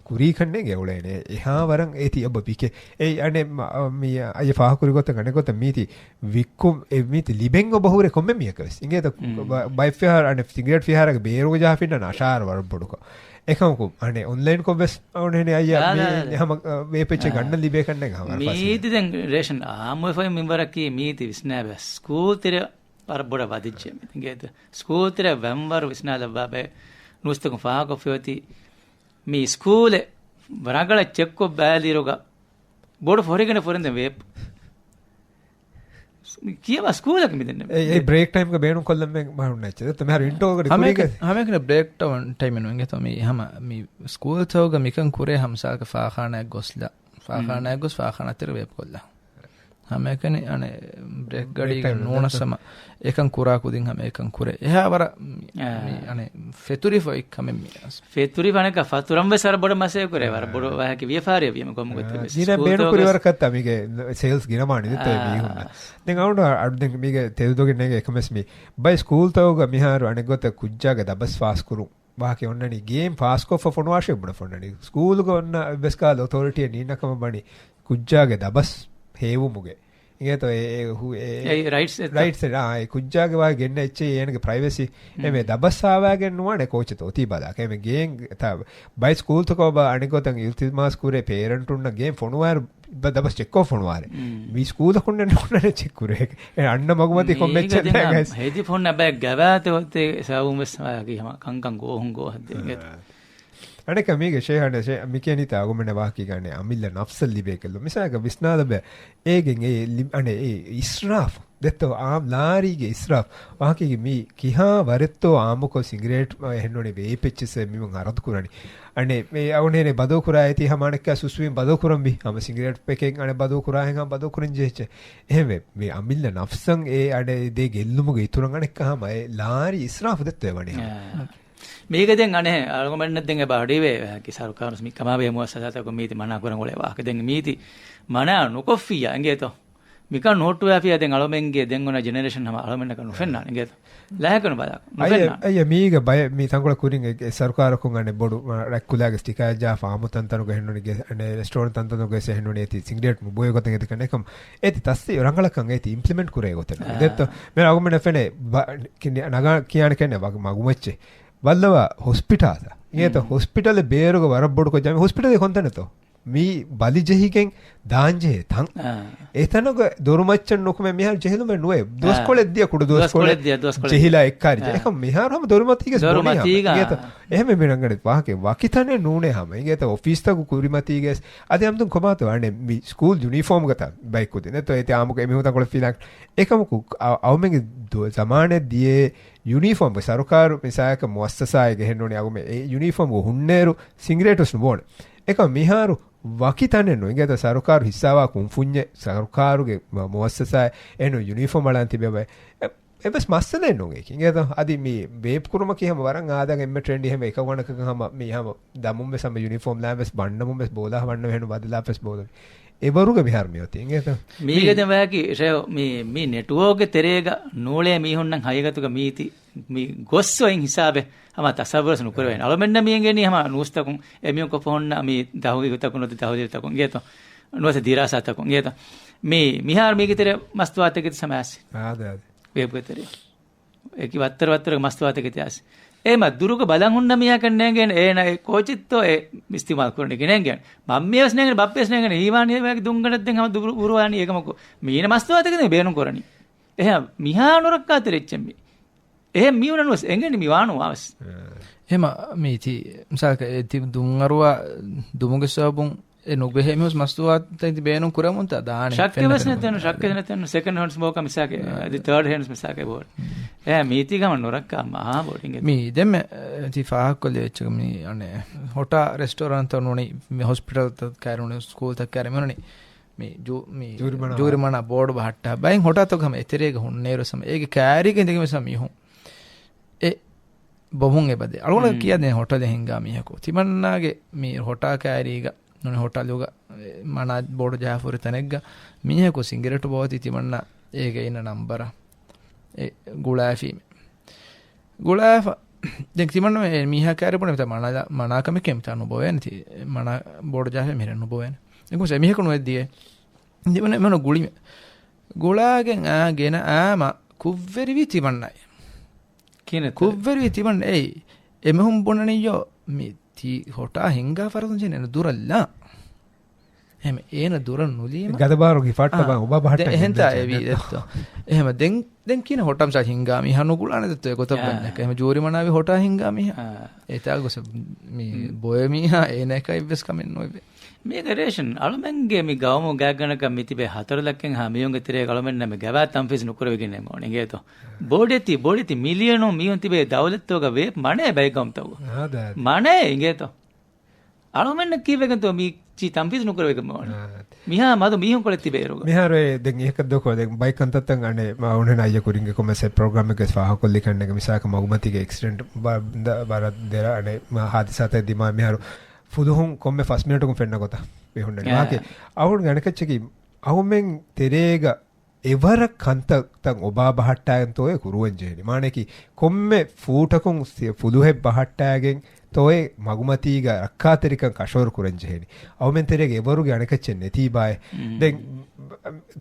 ކުރީ ކަންނޭނގެ އުޅޭނެ. އެހާ ވަރަށް އޭތި އެބަ ބިކެ. އެ އަނެއް މ، މި އަޔަ ފާހަކުރި ގޮތަށް އަނެއް ގޮތަށް މީތި ވިއްކުން، އެ މީތި ލިބެން އޮބަ ހުރެ ކޮންމެ މީހަކަށް ވެސް. އިނގޭތަ މް. ބަ، ބައެއް ފިހާރަ، އަނެއް ސިނގިރޭޓް ފިހާރަގެ ބޭރުގަ ޖަހާފިންނަ ނަޝާރަ ވަރަށް ބޮޑުކޮށް. އެކަމަކު އަނެއް އޮންލައިންކޮށް ވެސް އަވަނެ ހެނެ އައްޔާ އާ، މީ އާ، އާ. ހަމަ، އާ، ވޭޕެއްޗެއް އާ. ގަންނަ ލިބޭ ކަންނެ ހަމަ މީތި ދެން ރޭޝަން އާއްމުވެފައި މިންވަރަކީ މީތި ވިސްނާބެ ސްކޫލް ތެރެ ވަރަށް ބޮޑަށް ވަދެއްޖެ މި ތިނގޭތަ. ސްކޫލް ތެރެ ވަންވަރު ވިސްނާލައްވާ ބައެއް ނޫސްތަކުން ފާހަގަކޮށްފި އޮތީ މީ ސްކޫލެއް ރަނގަޅަށް ޗެކްކޮށް ބައިލިއިރުގަ ބޮޑު ފޮރިގަނެ ފުރިންދެން ވޭޕް. ކިޔަވާ ސްކޫލަކަށް މިދެންނެވި. އެ ބްރޭކް ޓައިމްގަ ބޭނުން ކޮށްލަން މެ މަހުން ނެއްޗެ. ދެއްތޯ މިހާރު އިންޓޯގަ ކުރީގަ. ހަމައެކަނި ބްރޭކް ޓައިމް ނު އިނގޭތޯ މި ހަމަ މި ސްކޫލްތަކުގަ މިކަން ކުރޭ ހަމަ މިސާލަކަށް ފާޚާނާއަށް ގޮސްލާ. ފާޚާނާއަށް ގޮސް ފާޚާނާ ތެރެ ވޭޕް ކޮށްލާ. ހަމައެކަނި އަނެއް ބްރޭކް ގަޑީގަ ނޫނަސް ހަމަ އެކަން ކުރާ ކުދިން ހަމަ އެކަން ކުރޭ. އެހާ ވަރަށް މި، މި އަނެއް ފެތުރިފަ އޮތް ކަމެއް މި. ފެތުރިފަނަކަށް ފަތުރަން ވެސް ވަރަށް ބޮޑަށް މަސައްކަތް ކުރޭ. ވަރަށް ބޮޑު ވާހަކަ ވިޔަފާރިއެއް ވީމަ ކޮންމެ ގޮތެއް ވެސް. ދީނާ ބޭނުން ކުރި ވަރަކަށް ތަ މީގެ ސޭލްސް ގިނަ މާ ނިދެތޯ މީހުން. ދެން އަވަނޑު އަ-، ދެން މީގެ ތެދުދޮގެއް ނޭގެ އެކަމެސް މި ބައި ސްކޫލްތަކުގަ މިހާރު އަނެއްގޮތަށް ކުއްޖާގެ ދަބަސް ފާސްކުރުން ވާހަކަ އޮންނަނީ ގޭމް ފާސްކޮށްފަ ފޮނުވާށޭ ބުނަ ފޮންނަނީ. ސްކޫލުގަ އޮންނަ އެއްވެސް ކާލަ އޮތޯރިޓީއެއް ނީންނަ ކަމަށް ވަނީ ކުއްޖާގެ ދަބަސް ހޭވުމުގެ. އިނގޭތޯ އެ، އެ، ހު-، އެ، އެ ރައިޓްސް އެއްތަ؟ ރައިޓްސް އެއް، އާ، އެ ކުއްޖާގެ ވާހަކަ ގެންނަ އެއްޗެއް އޭނަގެ ޕްރައިވެސީ. އެމެ ދަބަސް ހާވާގެން ނުވާނެ ކޯޗެއް އޮތީ ބަލާ. އެމެ ގޭން ތާ ބައި ސްކޫލްތަކަށް އަނެއްގޮތަށް އިލްތިމާސް ކުރޭ ޕޭރެންޓުންނަށް ގޭން ފޮނުވާއިރު ބަ-، ދަބަސް ޗެކްކޮށް ފޮނުވާރެ. މީ ސްކޫލަކުންނެއް ނޫންނަނެ ޗެކް ކުރޭ. އެ އަންނަ މަގުމަތީ ކޮންމެއްޗެއް ނޭގެ ހެދި ފޮން އަބައި ގަވާތެ އޮތޭ ސަބަބުން ވެސް ހަމަ ކަންކަން ގޯހުން ގޯހަށް ދޭ. އަނެކަ މީގެ ޝޭހަން މިކެނިތާ އަގުމެންނަށް ވާހަކީގަ އަނެ އަމިއްލަ ނަފްސަށް ލިބޭ ކެއްލު. މިސާލަކަށް ވިސްނާލަބެ އޭގެން އެ ލި-، އަނެ އެ އިސްރާފު. ދެއްތޯ އާ ލާރީގެ އިސްރާފް. ވާހަކީގެ މީ ކިހާ ވަރެއްތޯ އާއްމުކޮށް ސިނގިރޭޓް އެހެންނޫނީ ވޭޕް އެއްޗެއްސެ މިމަން ހަރަދު ކުރަނީ. އަނެ މި އަވަނޭނެ ބަދޯ ކުރާ އޭތީ ހަމަ އަނެއްކާ ސުސްވީން ބަދޯ ކުރަންވީ. ހަމަ ސިނގިރޭޓް ޕެކެއް އަނެ ބަދޯ ކުރާހެން ހަމަ ބަދޯ ކުރަން ޖެހިއްޖެ. އެހެންވެ މި އަމިއްލަ ނަފްސަށް އެ އަނެ ދޭ ގެއްލުމުގެ އިތުރަށް އަނެއްކާ ހަމަ އެ ލާރި އިސްރާފު ދެއްތޯ އެވަނީ. އާ. މީގެ ދެން އަނެ އަޅުގަނޑަށް ދެން އެބަ އަޑުއިވޭ ކި ސަރުކާރުން މި ކަމާބެހޭ މުއައްސަސާތަކުން މީތި މަނާ ކުރަން އުޅޭ ވާހަކަ. ދެން މީތި މަނާ ނުކޮށްފިއްޔާ އިނގޭތޯ؟ މިކަން ނޯޓުވެފިއްޔާ ދެން އަޅުމެންގެ ދެން އޮންނަ ޖެނެރޭޝަން ހަމަ އަޅުމެންނަކަށް ނުފެންނާނެ އިނގޭތޯ؟ ލާހިކަން ބަލާ. ނުފެންނާނެ. އައްޔަ މީގަ ބައެއް މި ތަންކޮޅެއް ކުރިން އެ، އެ ސަރުކާރަކުން އަނެއް ބޮޑު، އަ، ރަތްކުލާގެ ސްޓިކާ ޖާފަ އާއްމު ތަންތަނުގަ ހެންނުނި ގެ، އަނެއް ރެސްޓޯރެންޓް ތަންތަނުގަ ހެންނުނި އޭތި ސިނގިރޭޓް ބޮއެ ގޮތެއް އޭތި ކަން އެކަމް އޭތި ތަސްތި ރަނގަޅަކަން އޭތި އިމްޕްލިމެންޓް ކުރޭ ގޮތެއް ނޫން. އާ. ދެއްތޯ؟ މި އަގުމެން ފެނޭ ބަ-، ކި-، ނަގާ ކިޔާނެ ކެންނެ ވަގު-، މަގުމައްޗެއް. ބައްލަވާ ހޮސްޕިޓާލްތައް. އޭތޯ ހޮސްޕިޓަލެއް ބޭރުގަ ވަރަށް ބޮޑު ކޮށް ޖަމި ހޮސްޕިޓަލެއް ކޮންތަނެއްތޯ؟ މީ ބަލި ޖެހިގެން ދާންޖެހޭ ތަން. އާ. އެތަނުގަ ދޮރުމައްޗަށް ނުކުމެ މިހާރު ޖެހިލުމެއް ނުވޭ. ދުވަސްކޮޅެއް ދިޔަ ކުޑަ ދުވަސްކޮޅެއް ދިޔަ، ދުވަސްކޮޅެއް ޖެހިލާ އެއްކާރި ޖެ. އާ. އެކަމް މިހާރު ހަމަ ދޮރުމަތީގަސް ދޮރުމަތީގަ. އިނގޭތަ؟ އެހެމެ މި ރަނގަޅެ ވާހަކަ ވަކި ތަނެއް ނޫނޭ ހަމަ. އިނގޭތަ އޮފީސްތަކު ކުރިމަތީގަސް. އަދި އަމްދުން ކޮބާތޯ އަނެ މި ސްކޫލް ޔުނީފޯމްގަތަ ބައިކުދި. ނެތޯ އޭތި އާމުގަ އެމީހުން ތަންކޮޅެއް ފިލާން. އެކަމަކު އަ-، އައުމެންގެ ދު-، ޒަމާނެއް ދިޔޭ ޔުނީފޯމްގެ ސަރުކާރު މިސާލަކަށް މުއައްސަސާއެއްގެ ހެންނޫނީ އަގުމެ އެ ޔުނީފޯމްގެ ހުންނޭރު ސިނގިރޭޓުސް ނުބޯނެ. އެކަމް މިހާރު ވަކި ތަނެއް ނު އިނގޭތަ ސަރުކާރު ހިއްސާވާ ކުންފުންޏެއް ސަރުކާރުގެ މު-، މުއައްސަސާއެއް އެން ޔުނީފޯމް އަޅާން ތިބޭ ބައެއް. އެ-، އެއްވެސް މައްސަލައެއް ނޫން އެކި އިނގޭތަ؟ އަދި މި ވޭޕް ކުރުމަކީ ހަމަ ވަރަށް އާދަގެ އެންމެ ޓްރެންޑި ހަމަ އެކަ ވަނަކަކަށް ހަމަ މި ހަމަ ދަމުން ވެސް ހަމަ ޔުނީފޯމް ލާން ވެސް ބަންނަމުން ވެސް ބޯލާ ވަންނަ ހެނު ބަދަލާފަސް ބޯލަ. އެވަރުގެ މިހާރު މިއޮތީ އިނގޭތަ؟ މީގެ ދެން ވަޔަކީ ޝޭ މި، މި ނެޓްވޯކްގެ ތެރޭގަ ނޫޅޭ މީހުންނަށް ހަގީގަތުގަ މީތި މި ގޮއްސު އިން ހިސާބެއް ހަމަ ތަސައްވުރަސް ނުކުރެވޭނެ. އަޅުމެންނަށް މި އެނގޭނީ ހަމަ ނޫސްތަކުން އެމީހުން ކޮށްފަ ހުންނަ މި ތަހުގީގުތަކުން ނުވަތަ ތަހުލީލުތަކުން އިނގޭތޯ؟ ނުވަތަ ދިރާސާތަކުން އިނގޭތޯ؟ މި މިހާރު މީގެ ތެރޭ މަސްތުވާތަކެތި ސަމާސި. އާދެ، އާދެ. ވޭބްގެ ތެރޭ. އެކި ވައްތަރު ވައްތަރުގެ މަސްތުވާތަކެތި އާސި. އޭ މަ ދުރުގަ ބަލަން ހުންނަ މީހަކަށް ނޭނގޭނެ އޭނަ އެ ކޯޗެއްތޯ އެ އިސްތިމާލް ކުރަނީ ނޭނގޭނެ. މަންމިޔަސް ނޭނގޭނެ، ބައްޕަޔަސް ނޭނގޭނެ، ހީވާނީ އެ ދުންގަނޑަށް ދެން ހަމަ ދުރު ވުރުވާނީ އޭގަމަކު މީނަ މަސްތުވާތަކެތި ބޭނުން ކުރަނީ. އެހެން މިހާ ނުރައްކާތެރި އެއްޗެއް މީ. އެހެން މީހުނަށް ނުވެސް އެނގެނީ މި ވާނު ވާވެސް. އެހެމަ މީތި މިސާލަކަށް އެ ތި ދުންއަރުވާ ދުމުގެ ސަބަބުން އެ ނުބެހޭ މިހުސް މަސްތުވާތަކެތި ބޭނުން ކުރަމުންތަ ދާނެ. ޝައްކެއް ވެސް ނެތެން، ޝައްކެއް ނެތެން. ސެކަންޑް ހޭންޑްސް މޯކަ މިސާކެ، އަދި ތާޑް ހޭންޑްސް މިސާކެ ބޯޑް. އެ މީތި ގަމަ ނުރައްކާ މާ ބޯޑިންގެ. މީ ދެންމެ، އެ، ތި ފާހަގަކޮށްލި އެއްޗަކަށް މީ އަނެ ހޮޓާ ރެސްޓޯރަންތައް ނޫނީ މި ހޮސްޕިޓަލްތައް ކައިރި ނޫނީ ސްކޫލްތައް ކައިރި މި ނޫނީ މި ޖޫ-، މި ޖޫރިމަނާ. ޖޫރިމަނާ ބޯޑު ބަހައްޓާ. ބައެއް ހޮޓާތަކު ހަމަ އެތެރޭގަ ހުންނޭރު ސަމަ އޭގެ ކައިރީގެ އިނދެގެން ވެސް މީހުން އެ ބޮމުން އެބަދޭ. އަޅުގަނޑަށް މް. ކިޔާދޭ ހޮޓަލެއް ހިންގާ މީހަކު. ތިމަންނާގެ މި ހޮޓާ ކައިރީގަ، ނޫނީ ހޮޓަލުގަ، އެ، މަނާ ބޯޑު ޖަހާފަ ހުރި ތަނެއްގަ މީހަކު ސިނގިރޭޓު ބޯ އޮތީ ތިމަންނާ އޭގަ އިންނަ ނަންބަރަށް އެ ގުޅާފީމެ. ގުޅާފަ، ދެން ތިމަންނަ މި-، އެ މީހާ ކައިރި ބުނެ މިތާ މަނާ، މަނާ ކަމެކޭ މިތާ ނުބޮވޭނެ ތި، މަނާ ބޯޑު ޖަހާފަ މިހިރެން ނުބޮވޭނެ. އެކުސް އެ މީހަކު ނުވެއްދިޔޭ. ތިމަންނަ އެމަނު ގުޅިމެ. ގުޅާގެން އާ ގެނަ އާމަ ކުށްވެރިވީ ތިމަންނައޭ. ކިނެތެ؟ ކުށްވެރިވީ ތިމަންނަ އެއީ. އެމީހުން ބުނަނިއްޔޯ މި ތި ހޮޓާ ހިންގާ ފަރަތުން ޖެހެނީ ދުރަށްލާ. އެހެން އޭނަ ދުރަށް ނުލީމަ. ގަދަބާރުގެ ފައްޓަ އާ، ބާ އޮބާ ބަހައްޓަ ދެ-، އެހެންތާ ގެންދަން އެވީ ޖެހެން ދެއްތޯ. އެހެމަ ދެން، ދެން ކިހިނެއް ހޮޓާ މިސާލް ހިންގާ މީހާ ނުގުޅާނެ ދެއްތޯ އެ ގޮތަށް އާ. ވަންޏާ. އެހެމަ ޖޫރިމަނާވި ހޮޓާ ހިންގާ މީހާ. އާ. އެތާ ގޮސް މި މް. ބޮއެ މީހާ އޭނައަކާ އެއްވެސް ކަމެއް ނޯއެވެ. މީގަ ރޭޝަން އަޅުމެންގެ މި ގައުމު ގާތްގަނޑަކަށް މި ތިބޭ ހަތަރު ލައްކައިން ހާ މިލިޔަނުގެ ތެރޭގަ އަޅުމެންނަށް މި ގަވާ ތަންފީޒް ނުކުރެވިގެން އެމައުންޓް އިނގޭތޯ. ބޮޑެތި، ބޮޑެތި މިލިޔަނު މީހުން ތިބޭ ދައުލަތްތަކުގަ ވޭ މަނޭ ބައި ގައުމުތަކުގަ. އާދެ، އާދެ. މަނޭ އިނގޭތޯ. އަޅުމެންނަށް ކީއްވެގެންތޯ މި ޗީ ތަންފީޒް ނުކުރެވިގެން އެމައުންޓް؟ އާ. މިހާ މަދު މީހުން ކޮޅެއް ތިބޭ އިރުގަ. މިހާރު އެ ދެން އެކަށް ދޯ ދެން ބައި ކަންތައްތައް އަނެއް މަ އުނެން އައްޔަ ކުރިންގެ ކޮމެސެ ޕްރޮގްރާމެއްގެ ފާހަކޮށްލި ކަންނެގެ މިސާކަށް މަގުމަތީގެ އެކްސިޑެންޓް ބަ-، ދަ-، ބަރަށް ދެރަ އަނެއް މަ ހާދިސާތައް ދިމާ މިހާރު ފުލުހުން ކޮންމެ ފަސް މިނެޓުކުން ފެންނަ ގޮތަށް މި ހުންނަނީ. އާ. ވާކި އަހުން ގަނެކައްޗަކީ އަހުމެން ތެރޭގަ އެވަރަށް ކަންތައްތައް އޮބާ ބަހައްޓާގެން ތޯއޭ ކުރުވަން ޖެހެނީ. މާނައަކީ ކޮންމެ ފޫޓަކުން ފުލުހެއް ބަހައްޓާގެން ތޯއޭ މަގުމަތީގަ ރައްކާތެރިކަން ކަށަވަރު ކުރަން ޖެހެނީ. އަހުމެން ތެރޭގަ އެވަރުގެ އަނެކައްޗެއް ނެތީ ބާއޭ. މް. ދެން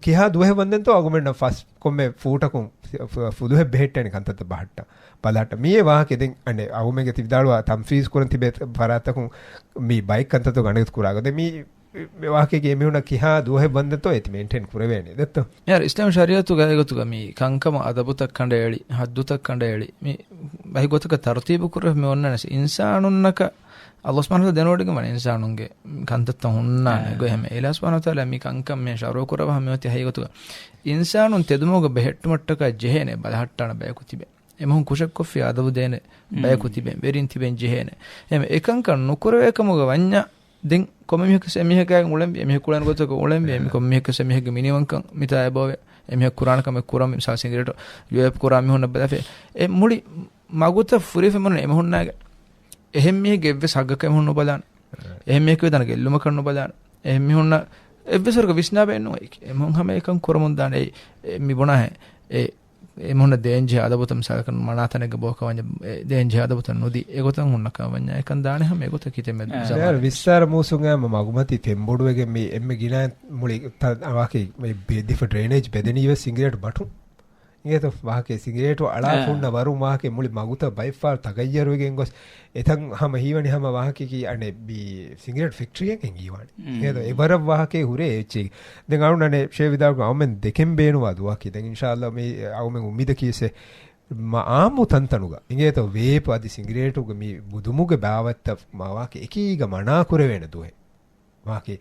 ކިހާ ދުވަހެއް ވަންދެންތޯ އަގުމެންނަށް ފަސް ކޮންމެ ފޫޓަކުން ފު-، ފުލުހެއް ބެހެއްޓޭނެ ކަންތައްތައް ބަހައްޓާ ބަލަހައްޓާ. މިއީ ވާހަކަ ދެން އަނެއް އަހުމެންގެ ތި ވިދާޅުވާ ތަންފީޒް ކުރަން ތިބޭ ފަރާތްތަކުން މި ބައެއް ކަންތައްތައް ގަނޑުގަތު ކުރާގަ. ދެން މި މި ވާހަކައިގެ އެމީހުންނަށް ކިހާ ދުވަހެއް ވަންދެންތޯ އޭތި މެއިންޓެއިން ކުރެވޭނެ ދެއްތޯ؟ މިހާރު އިސްލާމީ ޝަރީއަތުގަ އެގޮތުގަ މި ކަންކަމަށް އަދަބުތައް ކަނޑައެޅި، ހައްދުތައް ކަނޑައެޅި، މި ވަހި ގޮތަކަށް ތަރުތީބު ކުރެވި މި އޮންނާނެ އިންސާނުންނަކަށް އަﷲ ސުބްޙާނަހޫ ވަތަޢާލާ ދެނެވޮޑިގެން ވަނީ އިންސާނުންގެ ކަންތައްތައް ހުންނާނެ އާ. ގޮތް ހަމަ. އެ އިލާހު ސުބްޙާނަހޫ ވަތަޢާލާ މި ކަންކަން މި ޝަރުޢު ކުރައްވާ މި އޮތީ ހައިގޮތުގަ އިންސާނުން ތެދުމަގުގަ ބެހެއްޓުމަށްޓަކާ ޖެހޭނެ ބަލަހައްޓާނެ ބަޔަކު ތިބެ. އެމީހުން ކުށެއްކޮށްފި އަދަބު ދޭނެ ބަޔަކު މް. ތިބެން، ވެރިން ތިބެން ޖެހޭނެ. އެހެން އެކަންކަން ނުކުރެވޭ ކަމުގަ ވަންޏާ، ދެން ކޮންމެ މީހަކަސް އެމީހަކާ އުޅެންވީ، އެމީހަކު އުޅެން ގޮތަކަށް އުޅެންވީ، އެމީ އާ. ކޮންމެ މީހަކަސް އެމީހެއްގެ މިނިވަންކަން މިތާ އެބައޮވޭ. އެމީހަކު ކުރާނެ ކަމެއް ކުރަން، މިސާލް ސިނގިރޭޓު ވޭޕް ކުރާ މީހުންނަށް ބަލާފި. އެ މުޅި މަގުތައް ފުރިފަ މި އޮންނަ އެމީހުންނާގެ އެހެން މީހެއްގެ އެއްވެސް ހައްގަކަށް އެމީހުން ނުބަލާނެ. އެހެން މީހަކު ވެދާނެ ގެއްލުމަކަށް ނުބަލާނެ. އެހެން މީހުންނަށް އެއްވެސް ވަރަކަށް ވިސްނާބައެއް ނުވޭ. އެމީހުން ހަމަ އެކަން ކުރަމުން ދާނެ. އެ، އެ މި ބުނާހެން. އެ، އެމީހުންނަށް ދޭންޖެހޭ އަދަބުތައް މިސާލަކަށް މަނާ ތަނެއްގަ ބޯކަ ވަންޏާ، އެ ދޭންޖެހޭ އަދަބުތައް ނުދީ. އެގޮތަށް ހުންނަކަށް ވަންޏާ އެކަން ދާނެ ހަމަ އެގޮތަށް ކިތަންމެ އެ. ޒަމާނެއް. ވިއްސާރަ މޫސުން އައި މަ މަގުމަތީ ފެންބޮޑުވެގެން މި އެންމެ ގިނަ މުޅި ތަ-، ވާކި މި ބެ-، ދިފަ ޑްރޭނޭޖް ބެދެނީ ވެސް ސިނގިރޭޓު ބަޓުން. އިނގޭތޯ ވާހަކަ ސިނގިރޭޓު އަޅާފަ އާ. ހުންނަ ވަރު ވާހަކަ މުޅި މަގުތައް ބައެއްފަހަރު ތަޣައްޔަރުވެގެން ގޮސް އެތަން ހަމަ ހީވަނީ ހަމަ ވާހަކައަކީ އަނެއް މި ސިނގިރޭޓު ފެކްޓްރީއެއް ހިނގީވާނެ. މް. އިނގޭތޯ އެވަރަށް ވާހަކައެއް ހުރޭ އެއްޗެއް. ދެން އަޅުން އަނެއް ޝޭ ވިދާޅު އަހުމެން ދެކެން ބޭނުވާ ދުވަހަކީ. ދެން އިންޝާﷲ މި އަހުމެން އުއްމީދަކީ ވެސް މަ އާއްމު ތަންތަނުގަ އިނގޭތޯ ވޭޕް އަދި ސިނގިރޭޓުގެ މި ބުދުމުގެ ބާވަތްތައް މަ ވާކި އެކީގަ މަނާ ކުރެވޭނެ ދުވަހެއް. ވާކި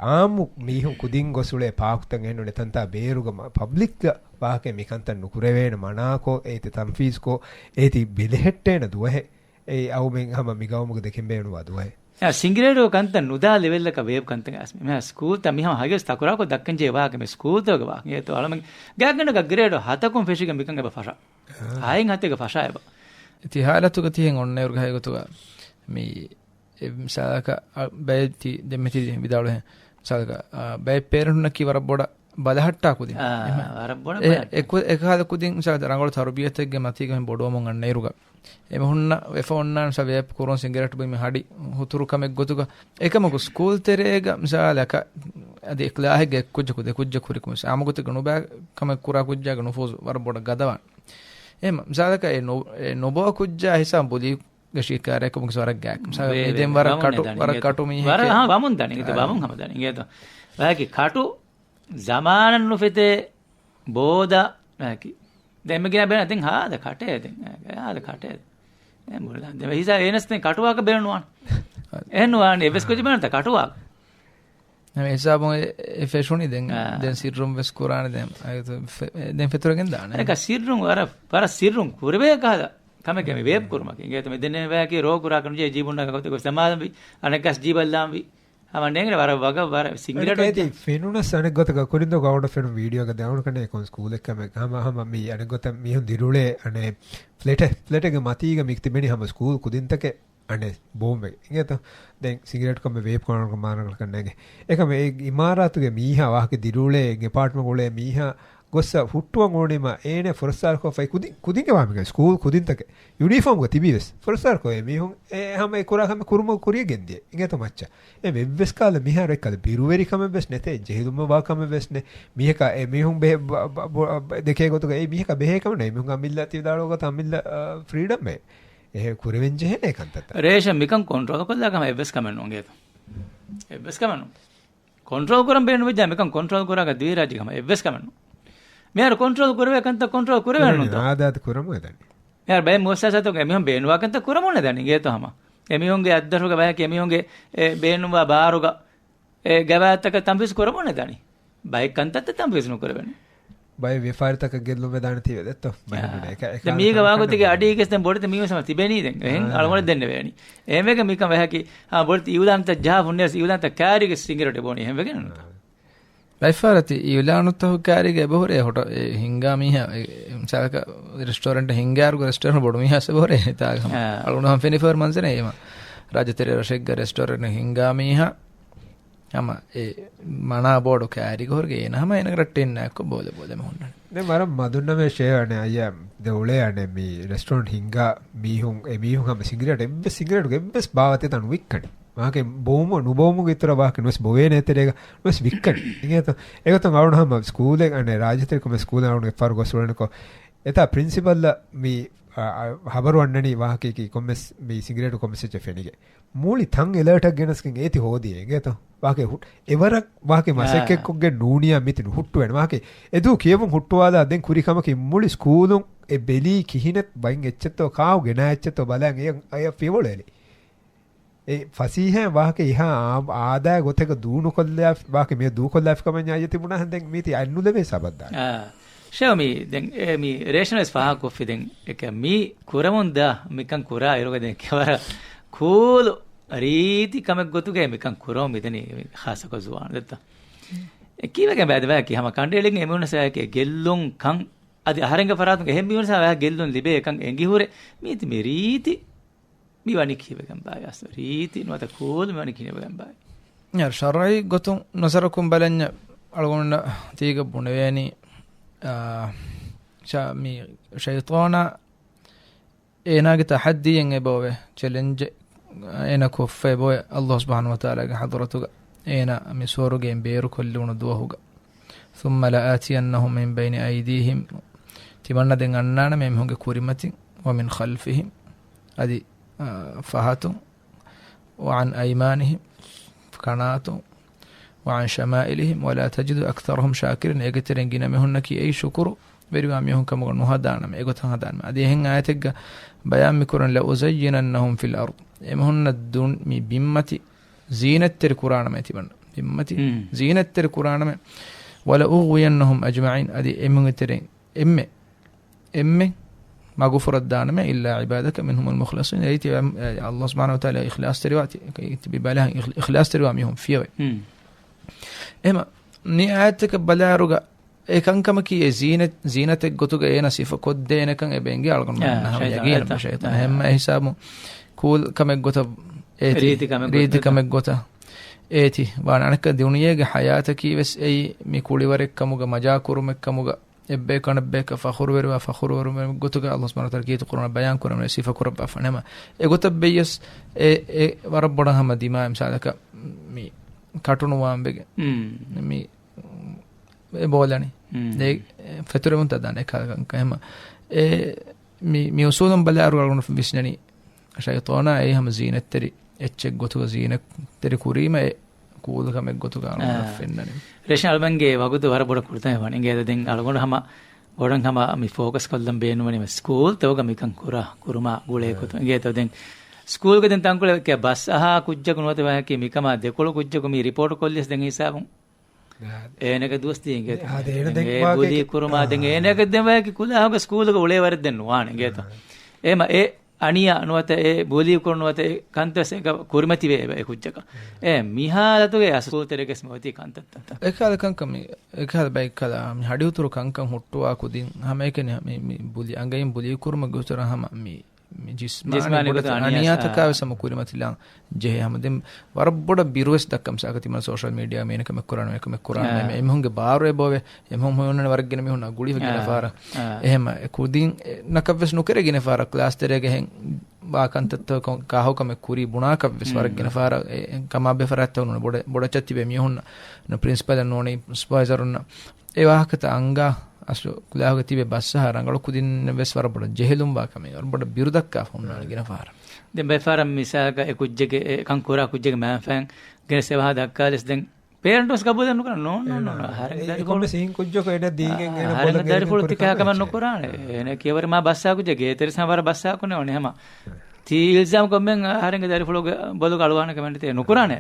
އާއްމު މީހުން ކުދިން ގޮސް އުޅޭ ޕާކުތައް އެހެންނޫން އެތަންތާ ބޭރުގަ މަ-، ޕަބްލިކްގަ ވާކި މިކަންތައް ނުކުރެވޭނެ މަނާކޮށް، އޭތި ތަންފީޒްކޮށް، އޭތި ބެލެހެއްޓޭނެ ދުވަހެއް. އެ އަހުމެން ހަމަ މިގައުމުގަ ދެކެން ބޭނުންވާ ދުވަހެއް. އާ، ސިނގިރޭޓު ކަންތައް ނުދާ ލެވެލްއަކަށް ވޭޕް ކަންތައް އަސް މި ސްކޫލްތައް މި ހަމަ ހަގީސް ތަކުރާކޮށް ދައްކަން ޖެހޭ ވާހަކަ މި ސްކޫލްތަކުގެ ވާހަކަ. އޭތޯ އަޅަމެން ގާތްގަނޑަކަށް ގްރޭޑު ހަތަކުން ފެށިގެން މިކަން އެބަ ފަށާ. އާ. ހައިން ހަތެއްގަ ފަށާ އެބަ. ތި ހާލަތުގަ ތިހެން އޮންނައިރުގަ ހައިގޮތުގަ މި އެ މިސާލަކަށް އަ، ބައެއް ތި ދެންމެ ތި ވިދާޅުވިހެން. މިސާލަކަށް، އަ، ބައެއް ޕޭރެންޓުންނަކީ ވަރަށް ބޮޑަށް ބަލަހައްޓާ ކުދިން. އާ، އެހެން. ވަރަށް ބޮޑަށް އެ، ބަލަހައްޓާ. އެކު-، އެކަހަލަ ކުދިން މިސާލަކަށް ރަނގަޅު ތަރުބިޔަތެއްގެ މަތީގަ މި ބޮޑުވަމުން އަންނައިރުގަ. އެމީހުންނަށް ވެފަ އޮންނާނެ މިސާ ވޭޕް ކުރުން ސިނގިރޭޓް ބުއި މި ހަޑި ހުތުރު ކަމެއް ގޮތުގަ. އެކަމަކު ސްކޫލް ތެރޭގަ މިސާލަކަށް އަދި އެކްލާހެއްގެ އެއްކުއްޖަކު ދެކުއްޖަ ކުރިކު މިސާ އާއްމު ގޮތެއްގަ ނުބައި ކަމެއް ކުރާ ކުއްޖާގެ ނުފޫޒު ވަރަށް ބޮޑަށް ގަދަވާނެ. އެހެން މިސާލަކަށް އެ ނު-، އެ ނުބޯ ކުއްޖާ ހިސާބު ބުލީ ގެ ޝިކާރައަކަށް ވަރަށް ގާތް. މިސާލަކަށް ވޭ، މި ވޭ، ދެން ވަރަށް ވަމުން ކަޓު، ނެދަނީ ވަރަށް އިނގޭތޯ. ކަޓު މީހެކޭ. ވަރަށް، ހާ، ވަމުން ދަނީ އިނގޭތޯ، އާ. ވަމުން ހަމަ ދަނީ އިނގޭތޯ. ވައިކި ކަޓު ޒަމާނަށް ނުފެތޭ ބޯދަ ވައިކި. ދެން މި ގިނަ ބޭނަ ދެން ހާދަ ކަޓޭ ދެން. ހާދަ ކަޓޭ. ދެން ބުނެލާ. ދެން ހިސާ އޭނަސް ދެން ކަޓުވާކަށް ބޭނުންވާނެ. އެހެން ނުވާނެ. އެއްވެސް ކުއްޖެއް ބޭނުންތަ ކަޓުވާ. އެ ހިސާބުން އެ، އެ ފެށުނީ ދެން، އާ. ދެން ސިއްރުން ވެސް ކުރާނެ ދެން. އަ، ފެ-، ދެން ފެތުރެގެން ދާނެ. އަނެކާ ސިއްރުން ވަރަށް، ވަރަށް ސިއްރުން ކުރެވޭ ކަހަލަ ކަމެކޭ މި ވޭޕް ކުރުމަކީ. އިނގޭތަ މި ދެންނެވި ވައިކި ރޯ ކުރާކަށް ނުޖެހޭ ޖީބުންނަކަށް ގޮތެއް ގޮސް ދަމާލަންވީ. އަނެއްކާސް ޖީބަށްލާންވީ. ހަމަ ނޭނގެ ވަރަށް ވަގަށް ވަރަށް ސިނގިލަޑު އަނެކާ އެއްޗެއް. ފެނުނަސް އަނެއް ގޮތަކަށް ކުރިން ދޯ ގަވަޑަށް ފެނުނު ވީޑިއޯގަ ދެއަވަނު ކަނެ ކޮން ސްކޫލެއް ކަމެއް. ހަމަ، ހަމަ މި އަނެއް ގޮތަށް މީހުން ދިރިއުޅޭ އަނެއް ފްލެޓެއް، ފްލެޓެއްގެ މަތީގަ މި ތިބެނީ ހަމަ ސްކޫލް ކުދިންތަކެއް. އަނެއް ބޯމްބެއް އިނގޭތަ؟ ދެން ސިނގިރޭޓް ކަމެއް ވޭޕް ކޮން މާނަކަށް ނޭނގެ. އެކަމެއް އެ އިމާރާތުގެ މީހާ ވާހަކަ ދިރިއުޅޭ އެ އެޕާޓްމަންޓް އުޅޭ މީހާ ގޮއްސަ ހުއްޓުވަން އުޅުނީމަ އޭނެ ފުރައްސާރަކޮށްފައި ކުދިން، ކުދިންގެ ވާމިގަ ސްކޫލް ކުދިންތަކެއް ޔުނީފޯމްގަ ތިބީ ވެސް ފުރައްސާރަކޮށް އެ މީހުން އެ ހަމަ އެ ކުރާ ކަމެއް ކުރުމަށް ކުރިޔަށް ގެންދިޔަ އިނގޭތަ މައްޗަށް. އެ އެއްވެސް ކާލަ މިހާރު އެއްކަލަ ބިރުވެރި ކަމެއް ވެސް ނެތޭ، ޖެހިލުމަށް ވާ ކަމެއް ވެސް ނެ. މީހަކާ އެ މީހުން ބެހެ-، ބަ-، ބަ-، ބޮ-، ދެކޭ ގޮތުގަ އެ މީހަކާ ބެހޭ ކަމެއް ނެ. މީހުން އަމިއްލަ ތި ވިދާޅުވާ ގޮތަށް އަމިއްލަ، އަ، ފްރީޑަމްއެއް. އެހެން ކުރެވެން ޖެހޭނެ ކަންތައްތައް. ރޭޝަން މިކަން ކޮންޓްރޯލް ކޮށްލާ ކަމަށް އެއްވެސް ކަމެއް ނޫން އިނގޭތަ؟ އެއްވެސް ކަމެއް ނޫން. ކޮންޓްރޯލް ކުރަން ބޭނުންވެއްޖާ މިކަން ކޮންޓްރޯލް ކުރާކަށް ދިވެހިރާއްޖެ ކަމަށް އެއްވެސް ކަމެއް ނޫން. މިހާރު ކޮންޓްރޯލް ކުރެވޭ ކަންތައް ކޮންޓްރޯލް ކުރެވޭނެ ނޫންތޯ؟ އާދާތު ކުރަމުން އެދަނީ. މިހާރު ބައެއް މުއައްސަސާތަކުގަ އެމީހުން ބޭނުންވާ ކަންތައް ކުރަމުން އެދަނީ އިނގޭތޯ ހަމަ. އެމީހުންގެ އަތްދަށުގަ ބަޔަކީ އެމީހުންގެ އެ ބޭނުންވާ ބާރުގަ ގަވާއިދުތަކަށް ތަންފީޒު ކުރަމުން ނެދާނީ. ބައެއް ކަންތައްތައް ތަންފީޒު ނުކުރެވެނީ. ބައެއް ވިޔަފާރިތަކަށް ގެއްލުން ވެދާނެތީވެ ދެއްތޯ. ބައެއް ނޫނޭ. އެކަ-، އެކަ ދެ މީގަ ވާގޮތެއްގެ އަޑީގެސް ދެން ބޮޑެތި މީހުން ސަމަ ތިބެނީ ދެން. އެހެން އަޅުގަނޑު ދެންނެވޭނީ. އެހެންވެގެން މިކަން ވެހަކީ، އާ، ބޮޑެތި އިއުލާނުތައް ޖަހާފަ ހުންނައިރު އިއުލާނުތައް ކާރީގެ ސިނގިރޭޓް ބޯނީ. އެހެންވެގެން ނުތަ. ބައެއްފަހަރަށް ތި އިއުލާނުތަކު ކާރީގަ އެބަހުރޭ ހޮޓަ-، އެ ހިންގާ މީހާ، އެ، އެ، މިސާލަކަށް ރެސްޓޯރެންޓް ހިންގާއިރުގަ ރެސްޓޯރެންޓް ބޮޑު މީހާ އެބަހުރޭ ހިތާގަ ހަމަ. އާ. އަޅުގަނޑު ހަމަ ފެނިފައި މަންޒަރެއް އެމަ. ރާއްޖެތެރޭ ރަށެއްގަ ރެސްޓޯރެންޓް ހިންގާ މީހާ ހަމަ އެ މަނާ ބޯޑު ކާރީގަ ހުރެގެ އޭނަ ހަމަ އޭނަގެ ރައްޓެއް އިންނާއެކު ބޯލެ ބޯލެ މި ހުންނަނީ. ދެން ވަރަށް މަދުންނަމޭ ޝޭވަނެ އައްޔާ ދެ އުޅޭ އަނެއް މި ރެސްޓޯރެންޓް ހިންގާ މީހުން، އެ މީހުން ހަމަ ސިނގިރޭޓް އެއްވެސް ސިނގިރޭޓުގެ އެއްވެސް ބާވަތެއް ނުވިއްކަނީ. ވާހަކަ ބޯމު ނުބޯމުގެ އިތުރަށް ވާހަކަ ނުވެސް ބޮވޭނެ ތެރޭގަ ނުވެސް ވިއްކަނީ. އިނގޭތޯ؟ އެގޮތުން އަޅުން ހަމަ ސްކޫލެއް އަނެއް ރާއްޖެތެރެ ކޮމެ ސްކޫލެއް އަޅުން އެއްފަހަރު ގޮސް އުޅެނިކޮށް އެތާ ޕްރިންސިޕަލްއަށް މި، އަ، އަ، ހަބަރު އަންނަނީ ވާހަކައަކީ ކޮންމެސް މި ސިނގިރޭޓު ކޮންމެސް އެއްޗެއް ފެނިގެން. މުޅި ތަން އެލާޓަށް ގެނަސްގެން އޭތި ހޯދި އިނގޭތޯ. ވާހަކަ ހު-، އެވަރަށް ވާހަކަ އާ. މަސައްކަތްކޮށްގެން ނޫނިއްޔާ މިތި ނުހުއްޓުވޭނެ. ވާހަކަ އެދޫ ކިޔެވުން ހުއްޓުވާލާ ދެން ކުރި ކަމަކީ މުޅި ސްކޫލުން އެ ބެލީ ކިހިނެއް ބައިން އެއްޗެއްތޯ ކާކު ގެނާ އެއްޗެއްތޯ ބަލަން އެ، އެ ފިޔަވަޅު އެޅި. އެ ފަސީހައިން ވާހަކަ އެހާ އާ-، އާދައިގެ ގޮތެއްގަ ދޫ ނުކޮށްލާ-، ވާހަކަ މި ދޫކޮށްލާފި ކަމަށް އައްޔަ ތިބުނާ ހެން ދެން މީތި އަތް ނުލެވޭ ސަބަދާ. އާ. ޝެއު މީ ދެން އެ މީ ރޭޝަނަލް ވެސް ފާހަގަކޮށްފި ދެން އެކަ މީ ކުރަމުން ދާ މިކަން ކުރާ އިރުގަ ދެން ކެވަރަ ކޫލު ރީތި ކަމެއް ގޮތުގައި މިކަން ކުރަމުން މިދަނީ ޚާއްޞަކޮށް ޒުވާނު ދެއްތަ. އެ ކީވެގެން ބައި ދެވާކި ހަމަ ކަނޑައެޅިގެން އެމީހުންނަސް ވާކި ގެއްލުން ކަން އަދި އަހަރެންގެ ފަރާތުން އެހެން މީހުންނަސް ވާ ގެއްލުން ލިބޭ ކަން އެނގިހުރެ މީތި މި ރީތި މި ވަނީ ކީވެގެން ބާއި އަސް ރީތި ނުވަތަ ކޫލު މި ވަނީ ކީވެގެން ބާއި. ޔާ، ޝަރުޢީ ގޮތުން ނަޒަރަކުން ބަލަންޏަ އަޅުގަނޑަށް ތީގަ ބުނެވޭނީ، އާ، ޝަ-، މި ޝައިޠާނާ އޭނާގެ ތަޙައްދީއެއް އެބައޮވޭ، ޗެލެންޖެއް އޭނާ ކޮށްފަ އެބައޮވޭ ﷲ ސުބްޙާނަހޫ ވަތަޢާލާގެ ޙަޟްރަތުގަ އޭނާ މި ސުވަރުގެއިން ބޭރުކޮށްލުނު ދުވަހުގަ. ثُمَّ لَآتِيَنَّهُمْ مِنْ بَيْنِ أَيْدِيهِمْ، ތިމަންނަ ދެން އަންނާނަމޭ އެމީހުންގެ ކުރިމަތިން، وَمِنْ خَلْفِهِمْ، އަދި، އާ، ފަހަތުން، وَعَنْ أَيْمَانِهِمْ، ކަނާތުން، وَعَنْ شَمَائِلِهِمْ، وَلَا تَجِدُ أَكْثَرَهُمْ شَاكِرِينَ، އޭގެ ތެރެއިން ގިނަ މީހުންނަކީ އެއީ ޝުކުރު ވެރިވާ މީހުން ކަމުގަ ނުހަދާނަމޭ، އެގޮތަށް ހަދާނަމޭ. އަދި އެހެން އާޔަތެއްގަ ބަޔާން މިކުރަން، لَأُزَيِّنَنَّهُمْ فِي الْأَرْضِ، އެމީހުންނަށް ދުން މި ބިންމަތި ޒީނަތްތެރި ކުރާނަމޭ ތިމަންނަ. ބިންމަތި މް. ޒީނަތްތެރި ކުރާނަމޭ. وَلَأُغْوِيَنَّهُمْ أَجْمَعِينَ، އަދި އެމީހުންގެ ތެރެއިން އެންމެ، އެންމެ މަގުފުރައްދާނަމޭ، إِلَّا عِبَادَكَ مِنْهُمُ الْمُخْلَصِينَ. އެއީ ތި، އަ، ﷲ ސުބްޙާނަހޫ ވަތަޢާލާ އިޚްލާޞްތެރިވާ، ތި، ތި ބިބަލާ އިޚް-، އިޚްލާޞްތެރިވާ މީހުން ފިޔަވައި. މް. އެހެމަ، މި އާޔަތަކަށް ބަލާއިރުގަ އެ ކަންކަމަކީ އެ ޒީނަތް، ޒީނަތެއް ގޮތުގަ އޭނަ ސިފަ ކޮށްދޭނެކަން އެބަ އެނގޭ އަޅުގަނޑު އާ، ނަހަ ޝައިޠާން ޔަގީނަށް ޝައިޠާން. ޝައިޠާން. އާ. ހެންމަ ހިސާބު ކޫލް ކަމެއް ގޮތަށް އޭތި، ރީތި ކަމެއް ރީތި ގޮތަށް. ކަމެއް ގޮތަށް އޭތި ވާނެ. އަނެއްކާ ދުނިޔޭގެ ޙަޔާތަކީ ވެސް އެއީ މި ކުޅިވަރެއް ކަމުގަ، މަޖާ ކުރުމެއް ކަމުގަ، އެއްބަޔަކު އަނެއްބަޔަކަށް ފަޚުރުވެރިވާ، ފަޚުރުވެރިވުމެއް ގޮތުގަ ﷲ ސުބްޙާނަހޫ ވަތަޢާލާ ކީރިތި ޤުރްއާނަށް ބަޔާން ކުރަމުން ސިފަ ކުރައްވާފަ. ނަމަ އެގޮތަށް ބެއްޔަސް އެ، އެ ވަރަށް ބޮޑަށް ހަމަ ދިމާ މިސާލަކަށް މި ކަޓުނުވާން ވެގެން. މް. މި އެ ބޯލަނީ. މް. ދެ-، ފެތުރެމުން ތަދާނެ ކަލަކަން ކަހެމަ. އެ މި، މި އުސޫލުން ބަލާއިރު އަޅުގަނޑު ވިސްނަނީ ޝައިޠާނާ އެއީ ހަމަ ޒީނަތްތެރި އެއްޗެއް ގޮތުގަ ޒީނަތްތެރި ކުރީމަ އެ ކޫލު ކަމެއް ގޮތުގަ އަޅުގަނޑަށް އާ. ފެންނަނީ. ރޭޝަން އަޅުމެންގެ ވަގުތު ވަރަށް ބޮޑަށް ކުރުތަމެއް ވަނީ. އިނގޭތޯ ދެން އަޅުގަނޑު ހަމަ ބޮޑަށް ހަމަ މި ފޯކަސް ކޮށްލަން ބޭނުންވަނީ ސްކޫލްތަކުގަ މިކަން ކުރާ، ކުރުމާ ގުޅޭ އާ. ގޮތުން. އިނގޭތޯ ދެން ސްކޫލްގަ ދެން ތަންކޮޅެއް ބަސް އަހާ ކުއްޖަކު ނުވަތަ ވާހަކަ މިކަމާ ދެކޮޅު ކުއްޖަކު މި ރިޕޯޓް ކޮށްލިޔަސް ދެން ހިސާބުން. އޭނަގެ ދުވަސް ދީންގެ އާ، ދޭނަ ދެން އެ ވާގެ ބުލީ ކުރުމާ ދެން އާ. އޭނަގެ ދެން ވާގެ ކުލާހުގަ ސްކޫލުގަ އުޅޭ ވަރެއް ދެން ނުވާނެ އިނގޭތޯ. އާ. އެމަ އެ އަނިޔާ ނުވަތަ އެ ބުލީ ކުރުން ނުވަތަ އެ ކަންތައް ކުރިމަތިވޭ އެ ކުއްޖަކަށް. އާ. އެ މިހާލަތުގެ އަސްކޫލް ތެރޭގެސް މި އޮތީ ކަންތައްތައް. އެކާލަ ކަންކަން މި، އެކާލަ ބައެއްކަލަ މި ހަޑިހުތުރު ކަންކަން ހުއްޓުވާ ކުދިން ހަމައެކަނި މި، މި ބުލީ އަނގައިން ބުލީ ކުރުމަށް ގޮތުރަ ހަމަ މި މި ޖިސްމާނީ ޖިސްމާނީ ބޮޑެތި ގޮތަށް އަނިޔާސް، އަނިޔާތަކާ އާ. ވެސް ހަމަ ކުރިމަތިލާން ޖެހޭ ހަމަ ދެން ވަރަށް ބޮޑަށް ބިރުވެސް ދައްކަމު ސާކަތިމަން ސޯޝަލް މީޑިއާ މީނަ ކަމެއް ކުރާނެ، މޭ ކަމެއް ކުރާނެ، އާ. މޭ، އެމީހުންގެ ބާރު އެބޯވެ، އެމީހުން ހުންނަން ވަރަށް ގިނަ މީހުންނާ ގުޅިފަ ގިނަ އާ. ފަހަރަށް. އާ. އެހެމަ ކުދިން ނަކަށް ވެސް ނުކެރޭ ގިނަ ފަހަރަށް ކްލާސް ތެރޭގަ ހެން ވާ ކަންތައްތައް ކާހޯ ކަމެއް ކުރީ ބުނާކަށް ވެސް ވަރަށް ގިނަ ފަހަރަށް އެ، އެ، ކަމާބެ ފަރާތްތައް ނޫން ބޮޑަ-، ބޮޑަށް ޗައްތިބޭ މީހުންނަށް، ޕްރިންސިޕަލަށް ނޫނީ ސްޕަވައިޒަރުންނަށް. އެ ވާހަކަތައް އަންގާ އަސްލު ކުލާހުގަ ތިބޭ ބަސްއަހާ ރަނގަޅު ކުދިންނަށް ވެސް ވަރަށް ބޮޑަށް ޖެހިލުންވާ ކަމެއް، ވަރަށް ބޮޑަށް ބިރުދައްކާފަ ހުންނާނެ ގިނަ ފަހަރަށް. ދެން ބައެއް ފަހަރަށް މިސާލަކަށް އެ ކުއްޖެއްގެ އެ ކަން ކުރާ ކުއްޖެއްގެ މައިންބަފައިން ގެނެސް އެ ވާހަކަ ދައްކާލިޔަސް ދެން ޕޭރެންޓުން ވެސް ގަބޫލެއް ނުކުރާނެ. ނޯ، ނޯ، ނޯ، ނޯ. އާ، އަހަރެންގެ އެ ދަރިފުޅު ކޮންމެސް ހިން ކުއްޖަކު އޭނަ އާ، ބޮލަށް އަހަރެންގެ ދަރިފުޅު ގެނެސް ތިކާ ކަމެއް ނުކުރާނެ. އޭނަ ކިޔަވަރު މާ ބައްސާ ކުއްޖެއް ގޭތެރެސް ހަމަ ވަރަށް ބައްސާ ކުނެ އޮނެ ހަމަ. ތީ އިލްޒާމް ކޮށްމެން އަހަރެންގެ ދަރިފުޅުގެ ބޮލުގަ އަޅުވާނެ ކަމެއް ނެތޭ ނުކުރާނެ.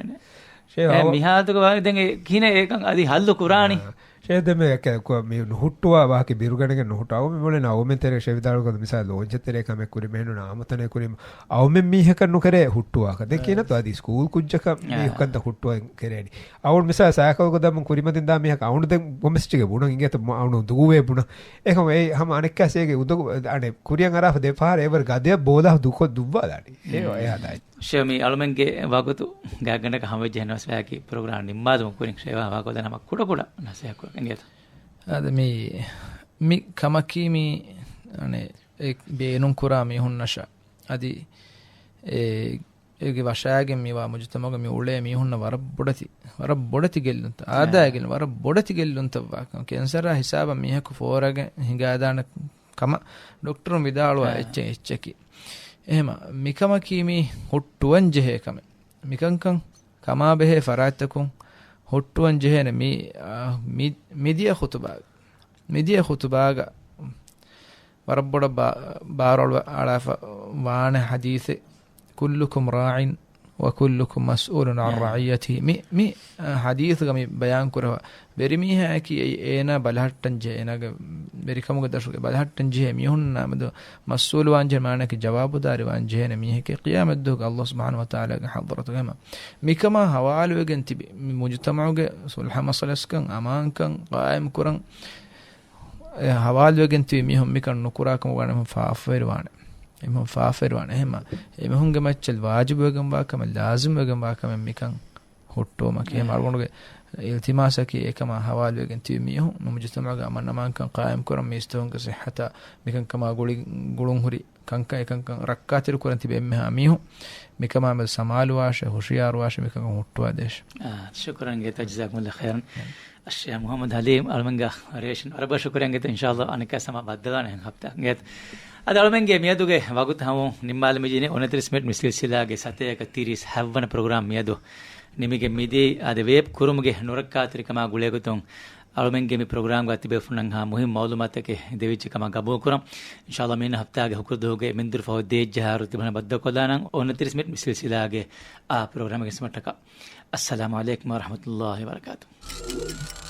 ޝޭ، އެ އަވަ- މިހާލަތުގަ ވާ ދެން އެ ކިހިނެއް އެކަން އަދި ހައްލު ކުރާނީ؟ އާ، ޝޭ، ދެން މި ކެ-، ކު-، މި ނުހުއްޓުވާ ވާހަކަ ބިރުގަނެގެން ނުހުއްޓުވާ. އަވަ މި މުޅިން އަވަމެން ތެރޭ ޝޭ ވިދާޅުކޮށް މިސާލު ލޯންޗެއް ތެރޭ ކަމެއް ކުރި މެހެނުން އާމުތަނެއް ކުރި އަވަމެން މީހަކަށް ނުކެރޭ ހުއްޓުވާކަށް. ދެން ކިހިނެއްތޯ އަދި ސްކޫލް ކުއްޖަކަށް މި އާ. ކަންތައް ހުއްޓުވަން ކެރޭނީ. އަވަން މިސާލު ސައިކަލްގަ ދަމުން ކުރިމަތިން ދާ މީހަކަށް އަވަން ދެން ވޮމެސްޓިގެ ބުނަން އިނގޭތަ އަވަން ދޫވޭ ބުނަން. އެކަމަ އެ ހަމަ އަނެއްކާސޭގެ އުދަގު އަނެ ކުރިއަށް އަރާފަ ދެ ފަހަރަށް އެވަރު ގަދަޔަށް ބޯލާ ދުކޮށް ދުއްވާލާނީ. އެ އެ ހަދާ. ޝޭ، މި އަޅުމެންގެ ވަގުތު ގާތްގަނޑަކަށް ހަމަވެއްޖެ ހެންވެސް ވަޔަކީ ޕްރޮގްރާމް ނިންމާލުމުން ކުރިން ޝޭވާ ވާގޮތަށް ނަމަ ކުޑަކުޑަ ނަސޭހަތްކޮށް އިނގޭތަ؟ އާދެ، މި، މި ކަމަކީ މި، އަނެ، އެ ބޭނުން ކުރާ މީހުންނަށާ އަދި އެ، އޭގެ ވަށާގެން މިވާ މުޖުތަމަޢުގަ މި އުޅޭ މީހުންނަށް ވަރަށް ބޮޑެތި، ވަރަށް ބޮޑެތި ގެއްލުންތައް، އާދައިގެން ވަރަށް ބޮޑެތި ގެއްލުންތައް ވާކަން. ކެންސަރާ ހިސާބަށް މީހަކު ފޯރަގެން ހިނގާދާނެ ކަމަށް ޑޮކްޓަރުން ވިދާޅުވާ އެއްޗެއް އެއްޗަކީ. އެހެމަ، މިކަމަކީ މީ ހުއްޓުވަން ޖެހޭ ކަމެއް. މިކަންކަން ކަމާބެހޭ ފަރާތްތަކުން ހުއްޓުވަން ޖެހޭނެ މީ، އާ، މި-، މިދިޔަ ޚުތުބާގަ، މިދިޔަ ޚުތުބާގަ ވަރަށް ބޮޑަށް ބާ-، ބާރު އަޅާފަ ވާނެ ޙަދީޘެއް، "كلكم راع وكلكم مسؤول عن رعيته." މި، މި، އާ، ޙަދީޘުގަ މި ބަޔާން ކުރައްވާ ވެރިމީހާއަކީ އެއީ އޭނާ ބަލަހައްޓަން ޖެހޭ، އޭނާގެ ވެރިކަމުގެ ދަށުގެ ބަލަހައްޓަން ޖެހޭ މީހުންނާމެދު މަސްއޫލުވާން ޖެހޭ، މާނައަކީ ޖަވާބުދާރީވާން ޖެހޭނެ މީހެކޭ ޤިޔާމަތްދުވަހުގެ ﷲ ސުބްޙާނަހޫ ވަތަޢާލާގެ ޙަޟްރަތުގަ. އެހެމަ މިކަމާ ހަވާލުވެގެން ތިބި މި މުޖުތަމަޢުގެ ޞުލްޙަ މަސަލަސްކަން އަމާންކަން ޤާއިމް ކުރަން އެ ހަވާލުވެގެން ތިބި މީހުން މިކަން ނުކުރާކަމުގަ އެމީހުން ފާފަވެރިވާނެ. އެމީހުން ފާފަވެރިވާނެ. އެހެމަ އެމީހުންގެ މައްޗަށް ވާޖިބުވެގެންވާ ކަމެއް، ލާޒިމްވެގެންވާ ކަމެއް މިކަން ހުއްޓުވުމަކީ. އެހެމަ އަޅުގަނޑުގެ އިލްތިމާސަކީ އެކަމާ ހަވާލުވެގެން ތިބި މީހުން މި މުޖުތަމަޢުގެ އަމަން އަމާންކަން ޤާއިމް ކުރަން، މީސްތަކުންގެ ޞިއްޙަތާ މިކަންކަމާ ގުޅި-، ގުޅުންހުރި ކަންކަން އެކަންކަން ރައްކާތެރިކުރަން ތިބި އެންމެހާ މީހުން މިކަމާމެދު ސަމާލުވާށޭ، ހުޝިޔާރުވާށޭ، މިކަންކަން ހުއްޓުވާދޭށޭ. އާ، ޝުކުރަން އިނގޭތޯ، ޖަޒާކުމުﷲ ޚައިރަން. އައްޝޭޚް މުޙައްމަދު ޙަލީމް އަޅުމެންގެ ރިލޭޝަން ވަރަށް ބޮޑަށް ޝުކުރިއްޔާ އިނގޭތޯ، އިންޝާﷲ އަނެއްކާ ސަމާ ބައްދަލުވާނެ ހަފްތާ އިނގޭތޯ. އަދި އަޅުމެންގެ މިއަދުގެ ވަގުތު ހަމަ ނިންމާލަމިޖެނެ އޮނަތިރީސް މިނެޓް މި ސިލްސިލާގެ ސަތޭކަ ތިރީސް ހަތްވަނަ ޕްރޮގްރާމް މިއަދު ނިމިގެން މިދިޔައީ. އަދި ވޭބް ކުރުމުގެ ނުރައްކާތެރިކަމާ ގުޅޭގޮތުން އަޅުމެންގެ މި ޕްރޮގްރާމްގަ ތިބޭފުޅުންނަށް މުހިންމު މަޢުލޫމާތުތަކެއް ދެވިއްޖެ ކަމަށް ގަބޫލުކުރަން. އިންޝާﷲ މިއިން ހަފްތާގެ ހުކުރު ދުވަހުގެ މިންދުރު ފަހު ދޭއްޖަހާއިރު ތިބުނަ ބައްދަލުކޮށްލާނަން އޮނަތިރީސް މިނެޓް މި ސިލްސިލާގެ އާ ޕްރޮގްރާމްގެ ސިމަޓަކަށް. އައްސަލާމު ޢަލައިކުމް ވަރަޙްމަތުﷲ ވަބަރަކާތުހު.